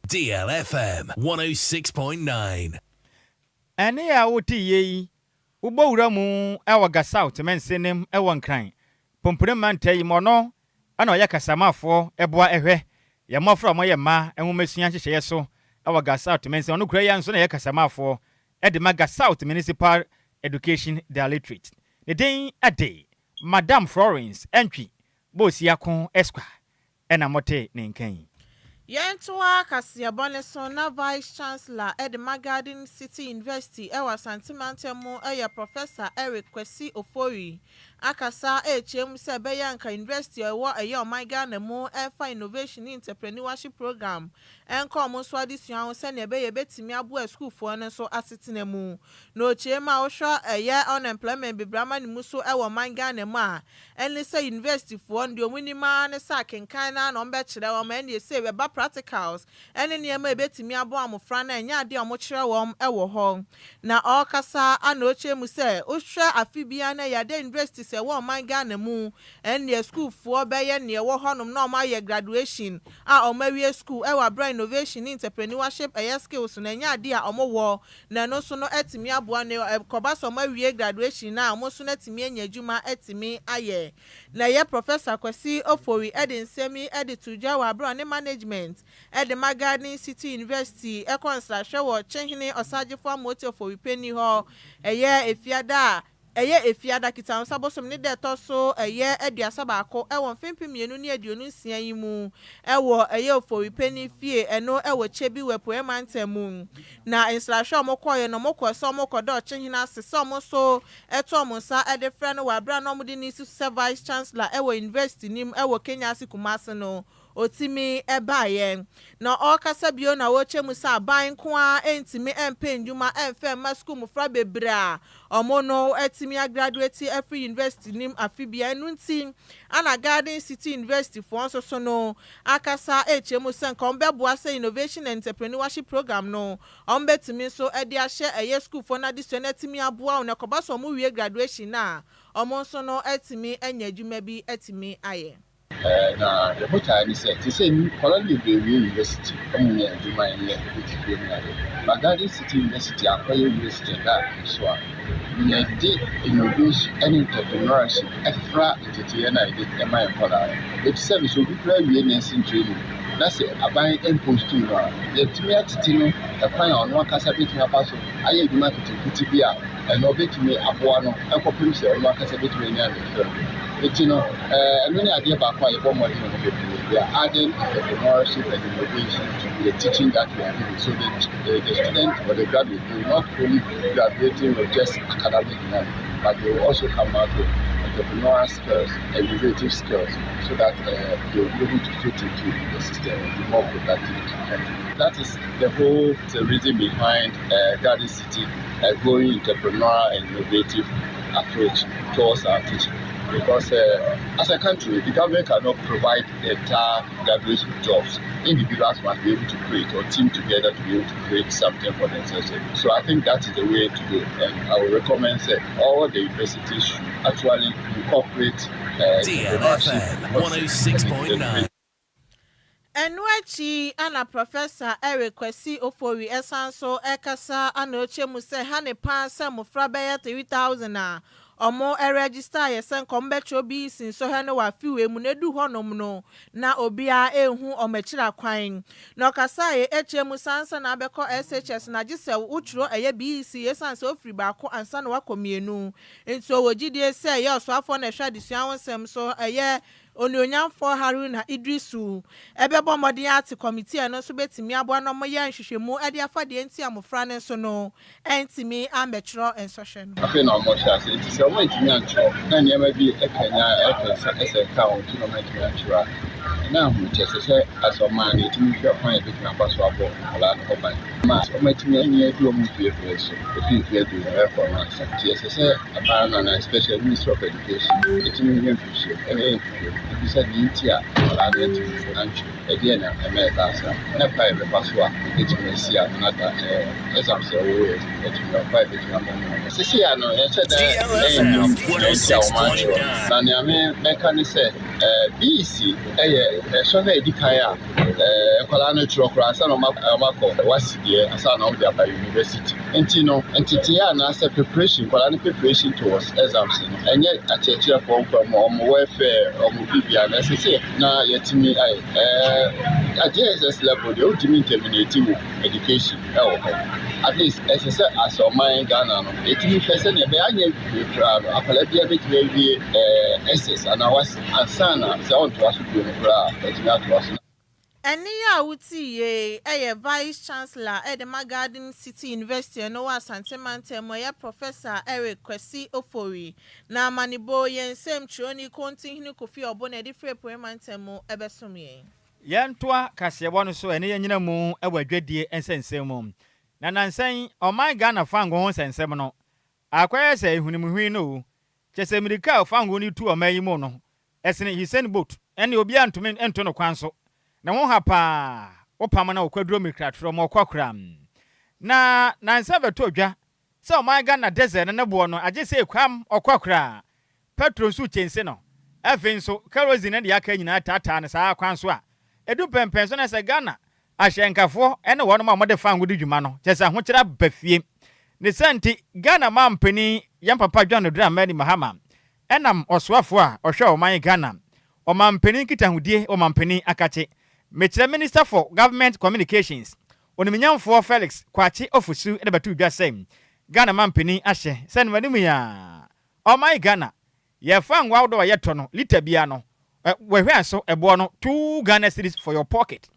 DLFM 106.9. Ɛnne a wote yei, wobɔ wura mu wɔ Ga South mansinem wɔ Nkran, Pompone mantam yi mu. Ɔno na ɔyɛ kasamafoɔ boa hwɛ yɛn mmɔfra a wɔyɛ mmaa nwomasua nhyehyɛeɛ so wɔ Ga South mansin. Ɔno kura yi ara nso na ɛyɛ kasamafoɔ de ma Ga South Municipal Education Directorate. Ne din de Madam Florence Antwi Bosiako Esquire. na mote ne nka yi. Yɛntoa kaseɛbɔ no so na Vice Chancellor de ma Garden City University wɔ Asante Mantam mu yɛ Professor Eric Kwasi Ofori akasa rekyerɛ mu sɛ ɛbɛyɛ a anka University a ɛwɔ ɛyɛ ɔman Ghana mu mfa Innovation ne Entrepreneurship Programme nka wɔn nso adesua ho sɛnea ɛbɛyɛ ɛbɛtumi aboa asukuufoɔ no nso asetena mu. Na ɔkyerɛ mu a wohwɛ ɛyɛ unemployment bebree ama ne mu so wɔ ɔman Ghana mu a Ɛne sɛ universityfoɔ no deɛ wɔn nim ara ne sɛ akenkan no ara na wɔbɛkyerɛ wɔn, ɛnneɛ sei ɛba practicals ne nneɛma a ɛbɛtumi aboa mmɔfra no a ɛnyɛ adeɛ a wɔkyerɛ wɔn wɔ hɔ. Na ɔrekasa a na ɔkyerɛ mu sɛ wohwɛ afe biara no ɛyɛ adeɛ a universities a ɛwɔ ɔman Ghana mu ɛnneɛ sukuufoɔ bɛyɛ neɛ ɛwɔ hɔnom na wɔayɛ graduation a wɔawie sukuu ɛwɔ aberɛ a innovation ne entrepreneurship ɛyɛ skills no ɛnyɛ adeɛ a wɔwɔ na ɛno nso no atumi aboa no ɛkɔba sɛ wɔn awie graduation no a wɔn nso no atumi anya adwuma atumi ayɛ. Na ɛyɛ Professor Kwasi Ofori de nsɛm yi de too dwa wɔ aberɛ a ɔne management de ma Garden City University kɔ nsrahwɛ wɔ Kyehene Ɔsagyefo Amooti Ofori Panin hɔ ɛyɛ Efiada a Ɛyɛ Efiada Kitawonsa bosom ne da ɛtɔ so ɛyɛ 31 wɔ mfe 2026 yi mu wɔ ɛyɛ Ofori Panin fie ɛno wɔ Kyebi wɔ Apueɛ Mantam mu. Na nsrahwɛ a wɔkɔeɛ no wɔkɔɔ sɛ wɔrekɔda Ɔkyehene ase sɛ wɔn nso to wɔn nsa de frɛ no wɔ aberɛ a na wɔde no resi so sɛ Vice Chancellor wɔ University no mu wɔ Kenya ase Kumasi no. Otumi baeɛ. Na ɔrekasa bio na ɔrekyɛ mu sɛ aban nko ara ntumi mpɛ nnwuma mfa mma sukuu mmofra bebree a wɔn no atumi agraduate afiri university no mu afe biara. Ɛno nti na Garden City University foɔ nso so no akasa rekyerɛ mu sɛ nka wɔbɛboa sɛ Innovation and Entrepreneurship Program no wɔbɛtumi nso de ahyɛ ɛyɛ sukuufoɔ no adesua no atumi aboa wɔn na ɛkɔba sɛ wɔwie graduation no a wɔn nso no atumi anya adwuma bi atumi ayɛ. Na yɛn botaeɛ ne sɛ, te sɛ nkwadaa no bebree wie university, wɔn nyɛ adwuma nyɛ, ebi te fie ne ade. But Garden City University akɔyɛ university a ɛda nso a, Yɛde innovation ne entrepreneurship fra nteteeɛ no a yɛde ma yɛn nkwadaa no. Ɛte sɛ sɛ obi koraa wie nursing training na sɛ aban mpostuu no a, yɛatumi atete no ɛkwan a ɔno ankasa bɛtumi afa so ayɛ adwuma nketenkete bi a ɛno ɔbɛtumi aboa no kɔpem sɛ ɔno ankasa bɛtumi anya ne fam. Nti no, ɛno ne adeɛ baako a yɛbɔ mmɔden wɔ ho bebree. We are adding entrepreneurship and innovation to the teaching that we are giving. So the student or the graduate, they will not only be graduating with just academic knowledge, but they will also come out with entrepreneurial skills and innovative skills so that they will be able to fit into the system and be more productive to the country. That is the whole the reason behind Garden City going entrepreneurial and innovative approach towards our teaching. Because as a country, the government cannot provide the entire graduates with jobs. Individuals must be able to create or team together to be able to create something for themselves. So I think that is the way to go. And I would recommend that all the universities should actually incorporate DLFM 106.9. Ɛno akyi ana Professor Eric Kwasi Ofori ɛsan so ɛkasa ana ɔkyɛ mu sɛ ha ne paa sɛ mmɔfra bɛyɛ 3000 a ɔmo ɛregister yɛ sɛ nkɔm bɛtwerɛ BECE nsɔhwɛ no wɔ afiwei mu na edu hɔnom no na obiara ehu ɔmo akyiri akwan. Na ɔkasa yɛ ekyir mu sansa na abɛkɔ SHS na gye sɛ wotwerɛ ɛyɛ BECE, esan sɛ ofiri baako ansa na wakɔ mmienu. Nti ɔwɔ gyidie sɛ ɛyɛ ɔsoafoɔ na ɛhwɛ adesua ho nsɛm so, ɛyɛ Onuonyamfoɔ Haruna Idrisu, ɛbɛbɔ mmɔden ate committee no nso bɛtumi aboa na ɔmoyɛ nhwehwɛmu ɛde afa deɛ nti a mmɔfra no nso no ɛntumi ambɛtwerɛ nsɔhwɛ no. Afei na ɔmo hyɛ ase, nti sɛ ɔmo ntumi antwerɛ na nneɛma bi ɛkanya ɛka nsa ɛsɛ ka wɔn nti na ɔmo ntumi antwerɛ a, na ahokyɛ sɛ asɛ ɔmaa no yɛtumi hwɛ kwan a yɛbɛtumi afa so abɔ nkwadaa no ho ban ma ɔmo atumi anyi adu ɔmo mfie berɛ so, efi mfie 20 ɛkɔ no ansa. Nti ɛsɛ sɛ aban no anaa especially Ministry of Education ɛtumi yɛ nhwehwɛ, ɛyɛ nhwehwɛ ebisa deɛ nti a nkwadaa no atumi antwerɛ, ɛdeɛ na ɛma ɛbaa saa, na kwan a yɛbɛfa so a yɛbɛtumi asi ano na da exams a ɛwɔ yɛ atumi kwan a yɛbɛtumi abɔ ho. Sisi a no yɛhyɛ da ɛnnim deɛ nti a wɔn atwerɛ, na nea me mɛka ne sɛ BECE ɛyɛ ɛsɔhwɛ a ɛdi kan a nkwadaa no twerɛ koraa ansa na wɔn akɔ WASSCE deɛ, ansa na wɔn de aba university. Nti no ntetee anaasɛ preparation, nkwadaa no preparation towards exams no, ɛnyɛ akyerɛkyerɛfoɔ nkwa mu, wɔn welfare, wɔn bibia na ɛsɛ sɛ na yɛtumi ayɛ. At JSS level deɛ, wotumi terminate wo education ɛwɔ hɔ. At least ɛsɛ sɛ asɛ ɔman Ghana no yɛtumi hwɛ sɛnea ɛbɛyɛ anyɛ wie koraa no, akwadaa biara bɛtumi awie SS anaa WASSCE ansa na sɛ ɔntoa so bio no koraa a, watumi atoa so. Ɛne a wotii yie ɛyɛ Vice Chancellor ɛde ma Garden City University ɛno wɔ Asante mantam mu, ɛyɛ Professor Eric Kwasi Ofori. Na amanebo yɛn nsɛm twerɛni Kontihene Kofi Ɔbo na ɛde firi Apuei mantam mu ɛbɛsom yɛn. Yɛntoa kaseɛbɔ no so. Ɛne yɛnyina mu wɔ adwadie nsɛnsɛm mu. Na nansɛn ɔman Ghana fango ho nsɛnsɛm no akɔyɛ sɛ ehunimuhwin no o, kyɛ sɛ mmirika a fango no tu ɔman yi mu no ɛsene Usain Bolt, ɛne obiara ntumi nto no kwan so na ho ha paa. Wopam na wɔkwaduro mmirikatorɔ ma ɔkɔ kora. Na nansa bɛtɔ dwa sɛ ɔman Ghana diesel no ne boɔ no agye sɛ ekwam ɔkɔ koraa, petrol nso kyɛnse no, afei nso kerosene ne deɛ aka nyinaa taataa no saa kwan so a ɛdu pɛmpɛn so na sɛ Ghana ahyɛnkafoɔ ne wɔnom a wɔde fango di dwuma no kyɛ sɛ ahokyerɛ aba fie. Ne sɛ nti Ghana mampanin, yɛn papa John Dramani Mahama, ɛnam ɔsoafoɔ a ɔhwɛ ɔman Ghana ɔmampanin nkitahodie, ɔmampanin akakye, mekyerɛ Minister for Government Communications, Onimnyamfoɔ Felix Kwakye Ofosu, de bɛto dwa sɛ Ghana mampanin ahyɛ sɛ no anim yi a ɔman Ghana yɛfa ngo ahodoɔ a yɛtɔ no lita bia no, wɔhwɛ so ɛboɔ no 2 Ghana cedis for your pocket.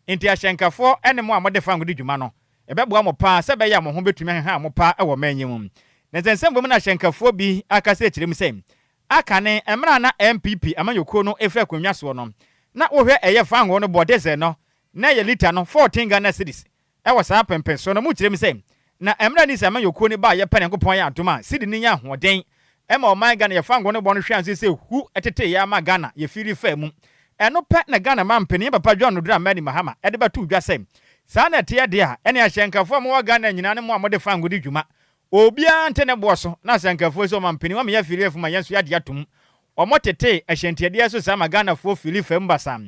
Nti ahyɛnkafoɔ ne mo a mode fa ngo di dwuma no, ɛbɛboa mo paa sɛ ɛbɛyɛ a mo ho bɛtumi aheha mo paa wɔ man yi mu. Na nsɛnsɛm bom no, ahyɛnkafoɔ bi akasa akyerɛ mu sɛ aka ne mmerɛ a na NPP amanyɔkuo no ɛfiri akonnwa soɔ no, na wohwɛ ɛyɛ fango no bɔ diesel no na ɛyɛ lita no 14 Ghana cedis. Ɛwɔ saa pɛmpɛn so no mu kyerɛ mu sɛ na mmerɛ ni sɛ amanyɔkuo no baa yɛpɛ ne Nyankopɔn yɛ adom a sidi no nya ahoɔden ɛma ɔman Ghana yɛfa ngo no bɔ no hwɛ anse sɛ hu ɛtete yɛ ama Ghana yɛfiri fa mu. Ɛno pɛ na Ghana ma mpanin papa John Dramani Mahama ɛde bɛto dwa sɛ saa na ɛteɛ deɛ a, ɛne ahyɛnkafoɔ a mowɔ Ghana nyinaa ne mo a mode fa ngo di dwuma, obiara nte ne boɔ so. Na ahyɛnkafoɔ sɛ ɔma mpanin wama yɛafiri afu ma yɛn nso yɛagye atom. Ɔmo tete ahyɛntiadeɛ so saa ma Ghanafoɔ firi fam basa.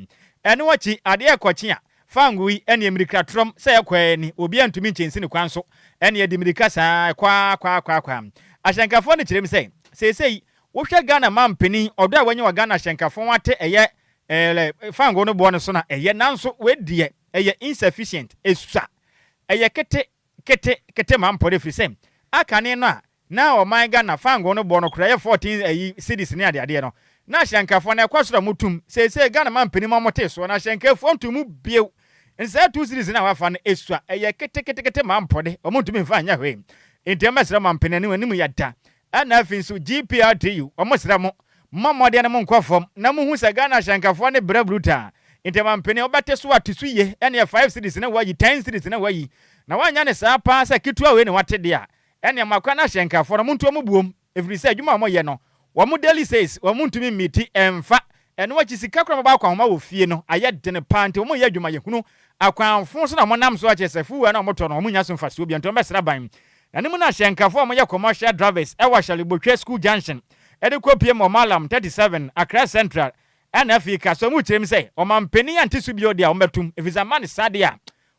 Ɛno akyi adeɛ ɛkɔkye a fango yi ɛne mmirikatorɔm sɛ ɛkɔ ani, obiara ntumi nkyɛnsi ne kwan so, ɛne ɛde mmirika saa ɛkɔ akɔ akɔ akɔ. Ahyɛnkafoɔ no kyerɛ mu sɛ, seesei wohwɛ Ghana mampanin ɔdɔ a wanya wɔ Ghana ahyɛnkafoɔ ho ate ɛyɛ ɛɛ fango no boɔ no so na ɛyɛ, nanso wei deɛ ɛyɛ insufficient, esua, ɛyɛ kete kete kete ma mpɔ de firi sɛ akane no a na ɔman Ghana fango no boɔ no koraa ɛyɛ 14 ɛyi cedis ne adeadeɛ no, na ahyɛnkafoɔ no ɛkɔ soro a wɔtum. Seesei Ghana mampanin ma wɔte soɔ na ahyɛnkafoɔ nto mu bio. Nsaa 2 cedis no a wafa no esua, ɛyɛ ketekete ma mpɔ de wɔn ntumi nfa nyɛ hwee. Nti ɛmɛsrɛ mampanin anim anim yɛ da. Ɛna afei nso GPRTU, wɔn srɛ mo, mo mmɔden no mo nkɔ fam na mo hu sɛ Ghana ahyɛnkafoɔ ne brɛ brutal. Nti mampanin wɔbɛte so ate so yie, ɛne 5 cedis na wayi, 10 cedis na wayi, na wanya ne saa paa sɛ ketewa wei na wate deɛ a, ɛne mo akwa no ahyɛnkafoɔ no mo nto mo buom, ɛfiri sɛ adwuma a wɔyɛ no, wɔn daily sales wɔn ntumi mmiti ɛmfa. Ɛno akyi sika koraa mɔbɔ akɔ ahoma wɔ fie no ayɛ dene paa, nti wɔn yɛ adwuma yɛ hunu akwanfo so na wɔnam so akyɛ sɛ fuel na wɔtɔ no wɔn nya so mfasoɔ bi. Nti wɔn bɛsra ban na ne mu no ahyɛnkafoɔ a wɔyɛ commercial drivers ɛwɔ Ahyalibotwe School Junction ɛde kɔ pie mu Ɔmalam 37, Accra Central, ɛna afei ka so ɔmo kyerɛ mu sɛ ɔmampanin ante so bio deɛ a, wɔbɛtum ɛfiri sɛ ama ne saa deɛ a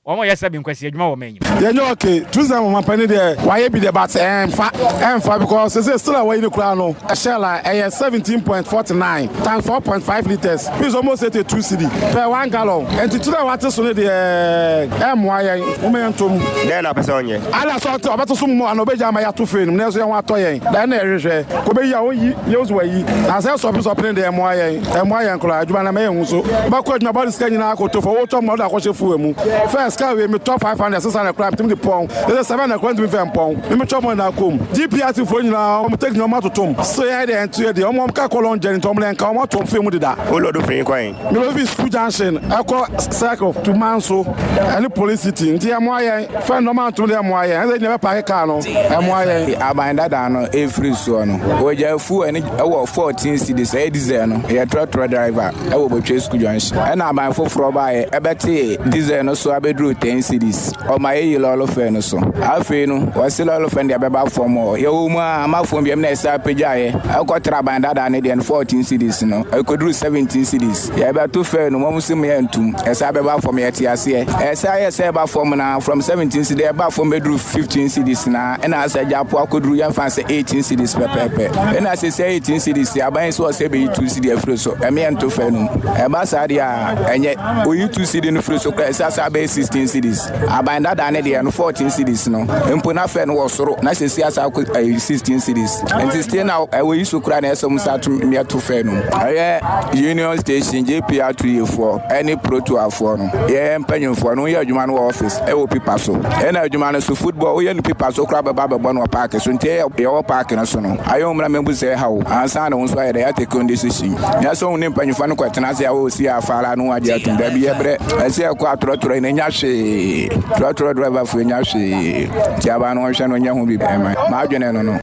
wɔn yɛ sɛ bi nkwasi adwuma wɔ mɛnyim. Yɛnyɛ okay tuesday mo mampanin deɛ wayɛ bi deɛ, but ɛnfa ɛnfa because sese still a wɔyi ne kura no ɛhyɛ la ɛyɛ 17.49 times 4.5 litres, which is almost 82 cedi per 1 gallon. Nti tu dɛ wate so no deɛ, ɛmmoa yɛn, mo mɛ yɛn tom. Dɛn na apɛ sɛ ɔnyɛ? Ala sɛ ɔte ɔbɛto so mu ana ɔbɛgya ama yɛato fee no mu na ɛso yɛn ho atɔ yɛn da ɛna ɛhwehwɛ kò bɛyi a ɔnyi yɛn so wayi na sɛ sɔpi sɔpi ne deɛ, ɛmmoa yɛn, ɛmmoa yɛn koraa. Adwuma na mɛyɛ hu so bɛkɔ adwuma bɔde sika nyinaa akɔto fɔ wotɔ mu ɔde akɔhyɛ fuel mu. First car wei metɔ 500, 600 koraa metumi de pɔn ɛsɛ 700 koraa ntumi fɛ mpɔn memetɔ mu na akɔm. GPRTU foɔ nyinaa ɔmo take nneɛma atotom so yɛn deɛ nto yɛ deɛ ɔmo ɔmo kaa kɔ long journey nti ɔmo deɛ nka ɔmo ato fie mu deda. Wo load firi kwan? Mebɛ fi School Junction ɛkɔ Circle to Manso ɛne Police City, nti ɛmoa yɛn fɛn nneɛma atom deɛ, ɛmoa yɛn ɛsɛ nyɛ bɛ park car no, ɛmoa yɛn. Aban dada no ɛfiri soɔ no, wɔgya fuel no ɛwɔ 14 cedis, ɛyɛ diesel no. Yɛ trɔtrɔ driver ɛwɔ Botwe School Junction. Ɛna aban foforɔ baeɛ ɛbɛtee diesel no so abɛduru 10 cedis. Ɔma yɛyi lɔɔre fare no so. Afei no wɔse lɔɔre fare no deɛ bɛba fam hɔ. Yɛwɔ mu a amafoɔ biam na ɛsɛ apagyaeɛ ɛkɔtra aban dada no deɛ no 14 cedis no ɛkɔduru 17 cedis. Yɛbɛto fare no mɔm sɛ mu yɛntum ɛsɛ abɛba fam. Yɛte aseɛ ɛsɛ ayɛ sɛ ɛba fam na from 17 cedis ɛba fam bɛduru 15 cedis na ɛna asɛ gya po akɔduru yɛmfa sɛ 18 cedis pɛpɛɛpɛ. Ɛna sɛ sɛ 18 cedis aban sɛ ɔsɛ bɛyi 2 cedi afiri so, ɛme yɛnto fare no mu. Ɛba saa deɛ a ɛnyɛ oyi 2 cedi no firi so koraa, ɛsɛ asa bɛyɛ 16 cedis. Aban dada ne deɛ no 14 cedis no mpo na fare no wɔ soro na sɛsi asa akɔ ɛyɛ 16 cedis, nti still na ɛwɔ yi so koraa na ɛsɛ mu sa to yɛto fare no mu. Ɛyɛ Union Station GPRTU foɔ ɛne PROTUA foɔ no, yɛyɛ mpanyinfoɔ no, woyɛ adwuma no wɔ office ɛwɔ pipa so, ɛna adwuma no so football woyɛ no pipa so koraa bɛba bɛbɔ no wɔ park so. Nti yɛwɔ park no so no ayɛ wɔn na mɛbu sɛ ɛha wo ansa na wɔn nso ayɛ dɛ yɛatake on decision nyɛ sɛ wɔn ne mpanyinfoɔ no kɔtena ase a wɔsi afaara no wɔagye atum. Dabi, yɛbrɛ ɛsɛ ɛkɔ atorɔtorɔ yi na nya hwee. Trɔtrɔ driver foɔ nya hwee, nti aba no wɔnhwɛ no nyɛ ho bi ɛma maadwene no.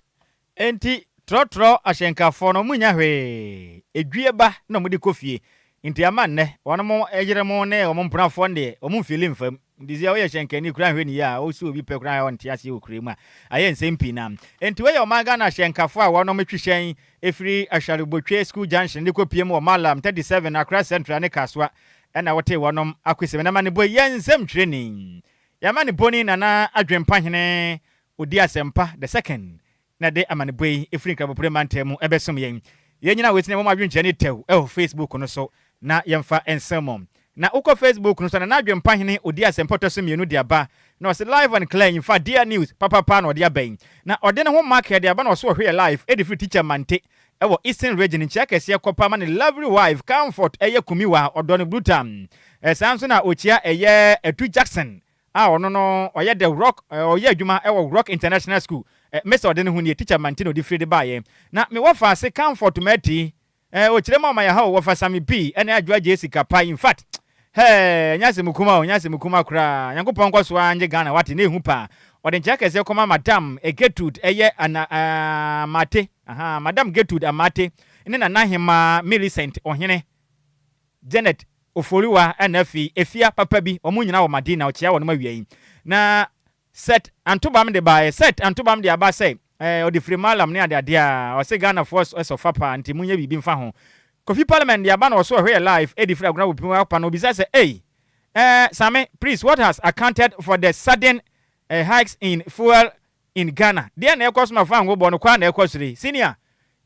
Enti trɔtrɔ ahyɛnkafoɔ no ɔmo nya hwee, edwie ba na ɔmo de kɔ fie, nti ama nnɛ wɔn mo yere mo ne wɔn mponafoɔ no deɛ ɔmo mfili mfam. Nti sɛ woyɛ hyɛnkani kura nhwɛ ne yie a, wosi obi pɛ kura ɔnte aseɛ wɔ kura mu a ayɛ nsɛm pii na nti wɔyɛ ɔman Ghana ahyɛnkafoɔ a wɔnom twi hyɛn ɛfiri Ahwaribotwe School Junction de kɔ pie mu wɔ Malam 37, Accra Central ne Kasoa, ɛna wɔte wɔnom akɔsɛm na ma ne bɔ yɛ nsɛm twerɛni yɛma ne bɔni Nana Adwempahene Odi Asɛmpa the Second na de amanebɔ yi ɛfiri Nkrabopore mantam mu ɛbɛsom yɛn. Yɛn nyinaa wɔtena wɔn adwenkyerɛ ne tɛw ɛwɔ Facebook no so na yɛmfa nsɛm mu. Na wokɔ Facebook no so na n'adwempahene Odi Asɛmpa ɔtɔ so mmienu de aba na ɔsɛ live and clear infa dear news papapa na ɔde aba yi na ɔde ne ho mark de aba na ɔso ɔhwɛ yɛ live ɛde firi Teacher Mante ɛwɔ Eastern Region. Nkyia kɛseɛ kɔpa ma ne lovely wife Comfort ɛyɛ Kumiwa, ɔdɔ no brutal. Ɛsaa nso na ɔkyia ɛyɛ Atu Jackson a ɔno no ɔyɛ the Rock, ɔyɛ adwuma ɛwɔ Rock International School. Mr ɔde ne ho nie Teacher Mante na ɔde firi de baayɛ na mewɔ faase Comfort Mati ɔkyerɛ mu ɔma yɛ ha o wɔfa Sami P ɛne Adwoa Jessica pa. In fact, hɛɛ, nyɛ asɛm kuma o, nyɛ asɛm kuma koraa. Nyankopɔn nkɔ so ara ngye Ghana wate na ehu paa. Ɔde nkyɛn kɛseɛ kɔma Madam Gertrude ɛyɛ ana Amate, aha, Madam Gertrude Amate ne Nana Hema Millicent Ɔhene Janet Oforiwa, ɛna afei efia papa bi wɔn nyinaa wɔ Madina. Ɔkyea wɔn awia yi na Set Antobam de baeɛ. Set Antobam de aba sɛ ɔde firi Malam ne adeadeɛ a ɔsɛ Ghanafoɔ ɛsɔ fa paa, nti munyɛ biribi mfa ho. Kofi Parliament de aba na ɔso ɔhwɛ yɛ live ɛde firi Agona Bopim apa na obisa sɛ, "Ei, Same, please, what has accounted for the sudden hikes in fuel?" in Ghana. Deɛ na ɛkɔ so ma fango bɔ no kwan na ɛkɔ soro yi. Senior,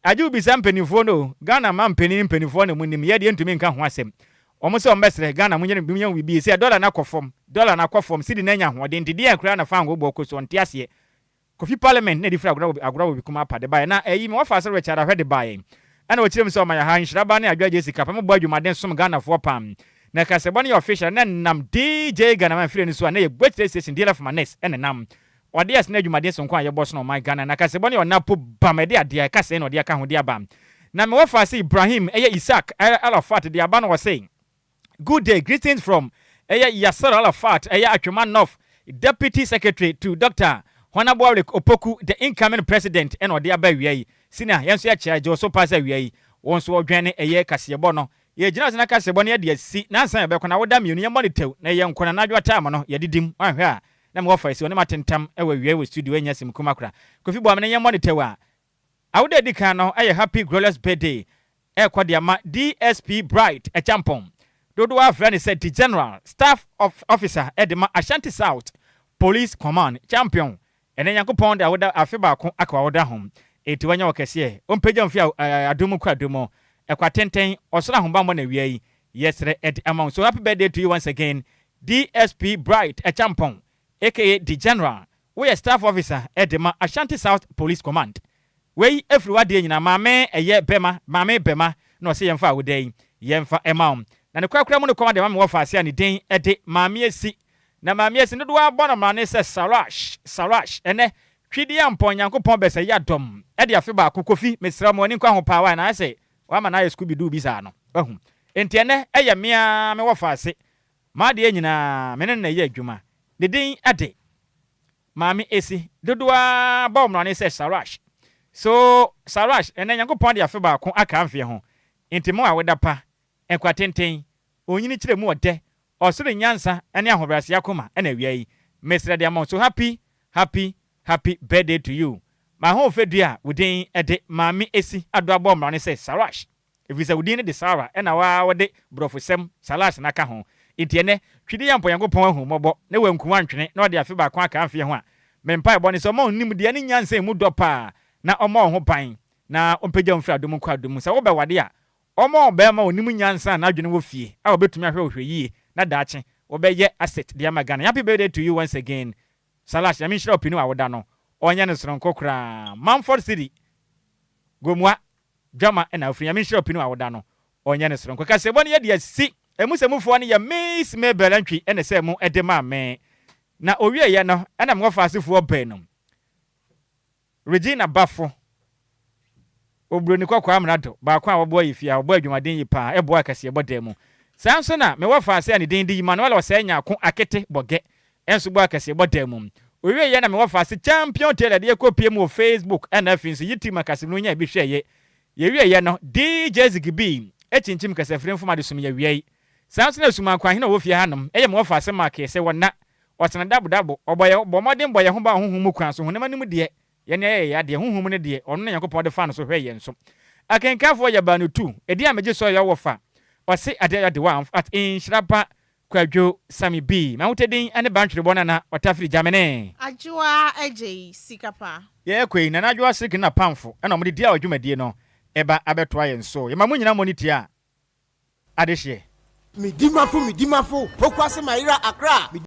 agye wo bisa mpanimfoɔ no o. Ghana ma mpanin mpanimfoɔ na mu nim. Yɛ deɛ ntumi nka ho asɛm. Wɔn sɛ wɔn bɛsrɛ Ghana mo nyɛ bi nyɛ biribi sɛ dollar na kɔ fam, dollar na kɔ fam, cedi na anya ahoɔden nti deɛ koraa na fango bɔ kɔ so, ɔnte aseɛ. Kofi Parliament na ɛde firi Agorɔ wɔ bi kuma apa de baeɛ na ɛyi ma wɔfa sɛ Richard Ahwɛ de baeɛ, ɛna wɔkyerɛ mu sɛ ɔma yɛ ha nhyiraba ne Adwa Jessica pɛ mobɔ adwumaden som Ghanafoɔ pam na kasɛbɔ no yɛ official na nam DJ Ghana man firi no so a na yɛ Gwekyire Station DLF Manes ɛna nam ɔde ɛsene adwumaden sonko a yɛbɔ so no ɔman Ghana na kasɛbɔ no yɛ ɔnapo bam ɛde adeɛ ɛka sɛn na ɔde aka ho de aba. Na mewɔ fa sɛ Ibrahim ɛyɛ Isaac Arafat de aba no, wɔ se good day, greetings from ɛyɛ Yasser Arafat, ɛyɛ Atwima North Deputy Secretary to Dr. Honorable Eric Opoku, the incoming president, ɛna ɔde aba awia yi. Sina yɛn nso yɛkyerɛ gye so pa sɛ awia yi wɔn nso wɔdwɛn ne ɛyɛ kaseɛbɔ no. Yɛgyina so na kaseɛbɔ no yɛde asi nansa yɛbɛkɔ na woda mmienu yɛmmɔ ne tɛw na yɛ nkɔ na n'adwo time no yɛde dim wanhwɛ a na mewɔ fa si ɔne matentam ɛwɔ awia wɔ studio ɛnya sim kuma kora. Kofi Boame ne yɛmmɔ ne tɛw a awoda adi kan no ɛyɛ happy glorious birthday ɛkɔ de ama DSP Bright Ɛkyampɔn, dodoɔ afrɛ ne sɛ the General Staff of Officer ɛde ma Ashanti South Police Command. Champion, ɛnɛ Nyankopɔn de awoda afe baako aka awoda ho eti wanya wɔ kɛseɛ ɔmpagya mfi adom kɔ adom ɛkwa tenten ɔsoro ahobammɔ na awia yi yɛsrɛ ɛde ama wo. So happy birthday to you once again, DSP Bright Ɛkyampɔn, aka the General, woyɛ staff officer ɛde ma Ashanti South Police Command. Wei efiri wadeɛ nyinaa maame ɛyɛ bɛma maame bɛma na ɔsɛ yɛmfa awoda yi yɛmfa ɛma wo na ne korakora mu no kɔma de ma me wɔ faase a ne din ɛde Maame Esi. Na Maame Esi dodoɔ abɔ no mmara sɛ Sarash Sarash. Ɛnɛ Twidi Ampɔn Nyankopɔn bɛsɛ yɛ adɔm ɛde afe baako. Kofi, mesrɛ mo ani nkɔ ho paa wa na ayɛ sɛ wama no ayɛ Scooby Doo bi saa no wahu. Enti ɛnɛ ɛyɛ mmea me wɔ faase maadeɛ nyinaa me ne no na ɛyɛ adwuma. Ne din ɛde Maame Esi, dodoɔ bɔ mmara sɛ Sarash. So Sarash, ɛnɛ Nyankopɔn de afe baako aka mfeɛ ho nti mo a woda pa nkwa tenten onyini kyerɛ mu ɔdɛ ɔsoro nyansa ne ahobrɛase akoma ɛna awia yi mesrɛ de ama. So happy, happy, happy birthday to you, ma ho fɛ a wo din ɛde Maame Esi ado abɔ mmara ne sɛ Sarash, ɛfiri sɛ wo din no de Sara ɛna waa wɔde borɔfosɛm Sarash n'aka ho. Nti ɛnɛ Twidi yɛ mpɔ Nyankopɔn ahu mmɔbɔ na wanku antwene na ɔde afe baako aka mfeɛ ho a mempa ɛbɔ ne sɛ ɔma onim deɛ ne nyansa mu dɔ paa na ɔma wo ho ban na ɔmpagya wo mfiri adom nkɔ adom. Sɛ wobɛwade a, ɔma ɔbɛrima onim nyansa a n'adwene wɔ fie a wɔbɛtumi ahwɛ wo hwɛ yie na daakye wɔbɛyɛ asset de ama Ghana. Happy birthday to you once again, Salash. Nyame nhyira ɔpini a woda no ɔnyɛ no soronko koraa. Manford City Gomua Dwama ɛna afiri. Nyame nhyira ɔpini a woda no ɔnyɛ no soronko. Kasɛbɔ no yɛde asi emu sɛ mufoɔ no yɛ Miss Mabel Antwi ɛna sɛ mu ɛde maa me na owieɛ no ɛna mewɔ asefoɔ baanum Regina Bafo Oburoni Kɔkɔɔ Amena do baako a wɔboa yi fie a wɔbɔ adwumaden yi paa ɛboa akɛseɛ bɔ dan mu. Saa nso na mewɔ faase a ne din de Emmanuel Ɔsɛe Nyaako Akete Bɔgɛ ɛnso bɔ akɛseɛ bɔ dan mu. Owie yɛ na mewɔ faase Champion Taylor de yɛkɔ pie mu wɔ Facebook ɛna afei nso YouTube akasɛm no nya bi hwɛ yɛ. Yɛwie yɛ no DJ Zigibi ɛkyinkyim kasafiri mfom ade som yɛwia yi. Saa nso na Sumanko ahene a ɔwɔ fie hanom ɛyɛ mewɔ faase Mark sɛ wɔna ɔsena dabodabo ɔbɔ yɛ bɔ mmɔden bɔ yɛn ho ba honhom mu kwan so honam anim deɛ yɛne ɛyɛ yɛ adeɛ honhom no deɛ ɔno na Nyankopɔn de fa no so hwɛ yɛn so. Akenkanfoɔ yɛ baanu tu ɛdi a megye sɔ yɛ wɔ fa ɔse adeɛ yɛ de wa at nhyira pa Kwadwo Sami B mahotɛ ne bantwerebɔ nana ɔtafiri Gyamene. Adwoa Agye Sika Pa. Yɛkɔ yi Nana Adwoa Siriki na pamfo ɛna ɔmode di a ɔdwumadie no ɛba abɛtoa yɛn so. Yɛma mo nyina mmɔ ne tie a adehyeɛ. Midimafo, midimafo, Pokuase, Mayera, Accra.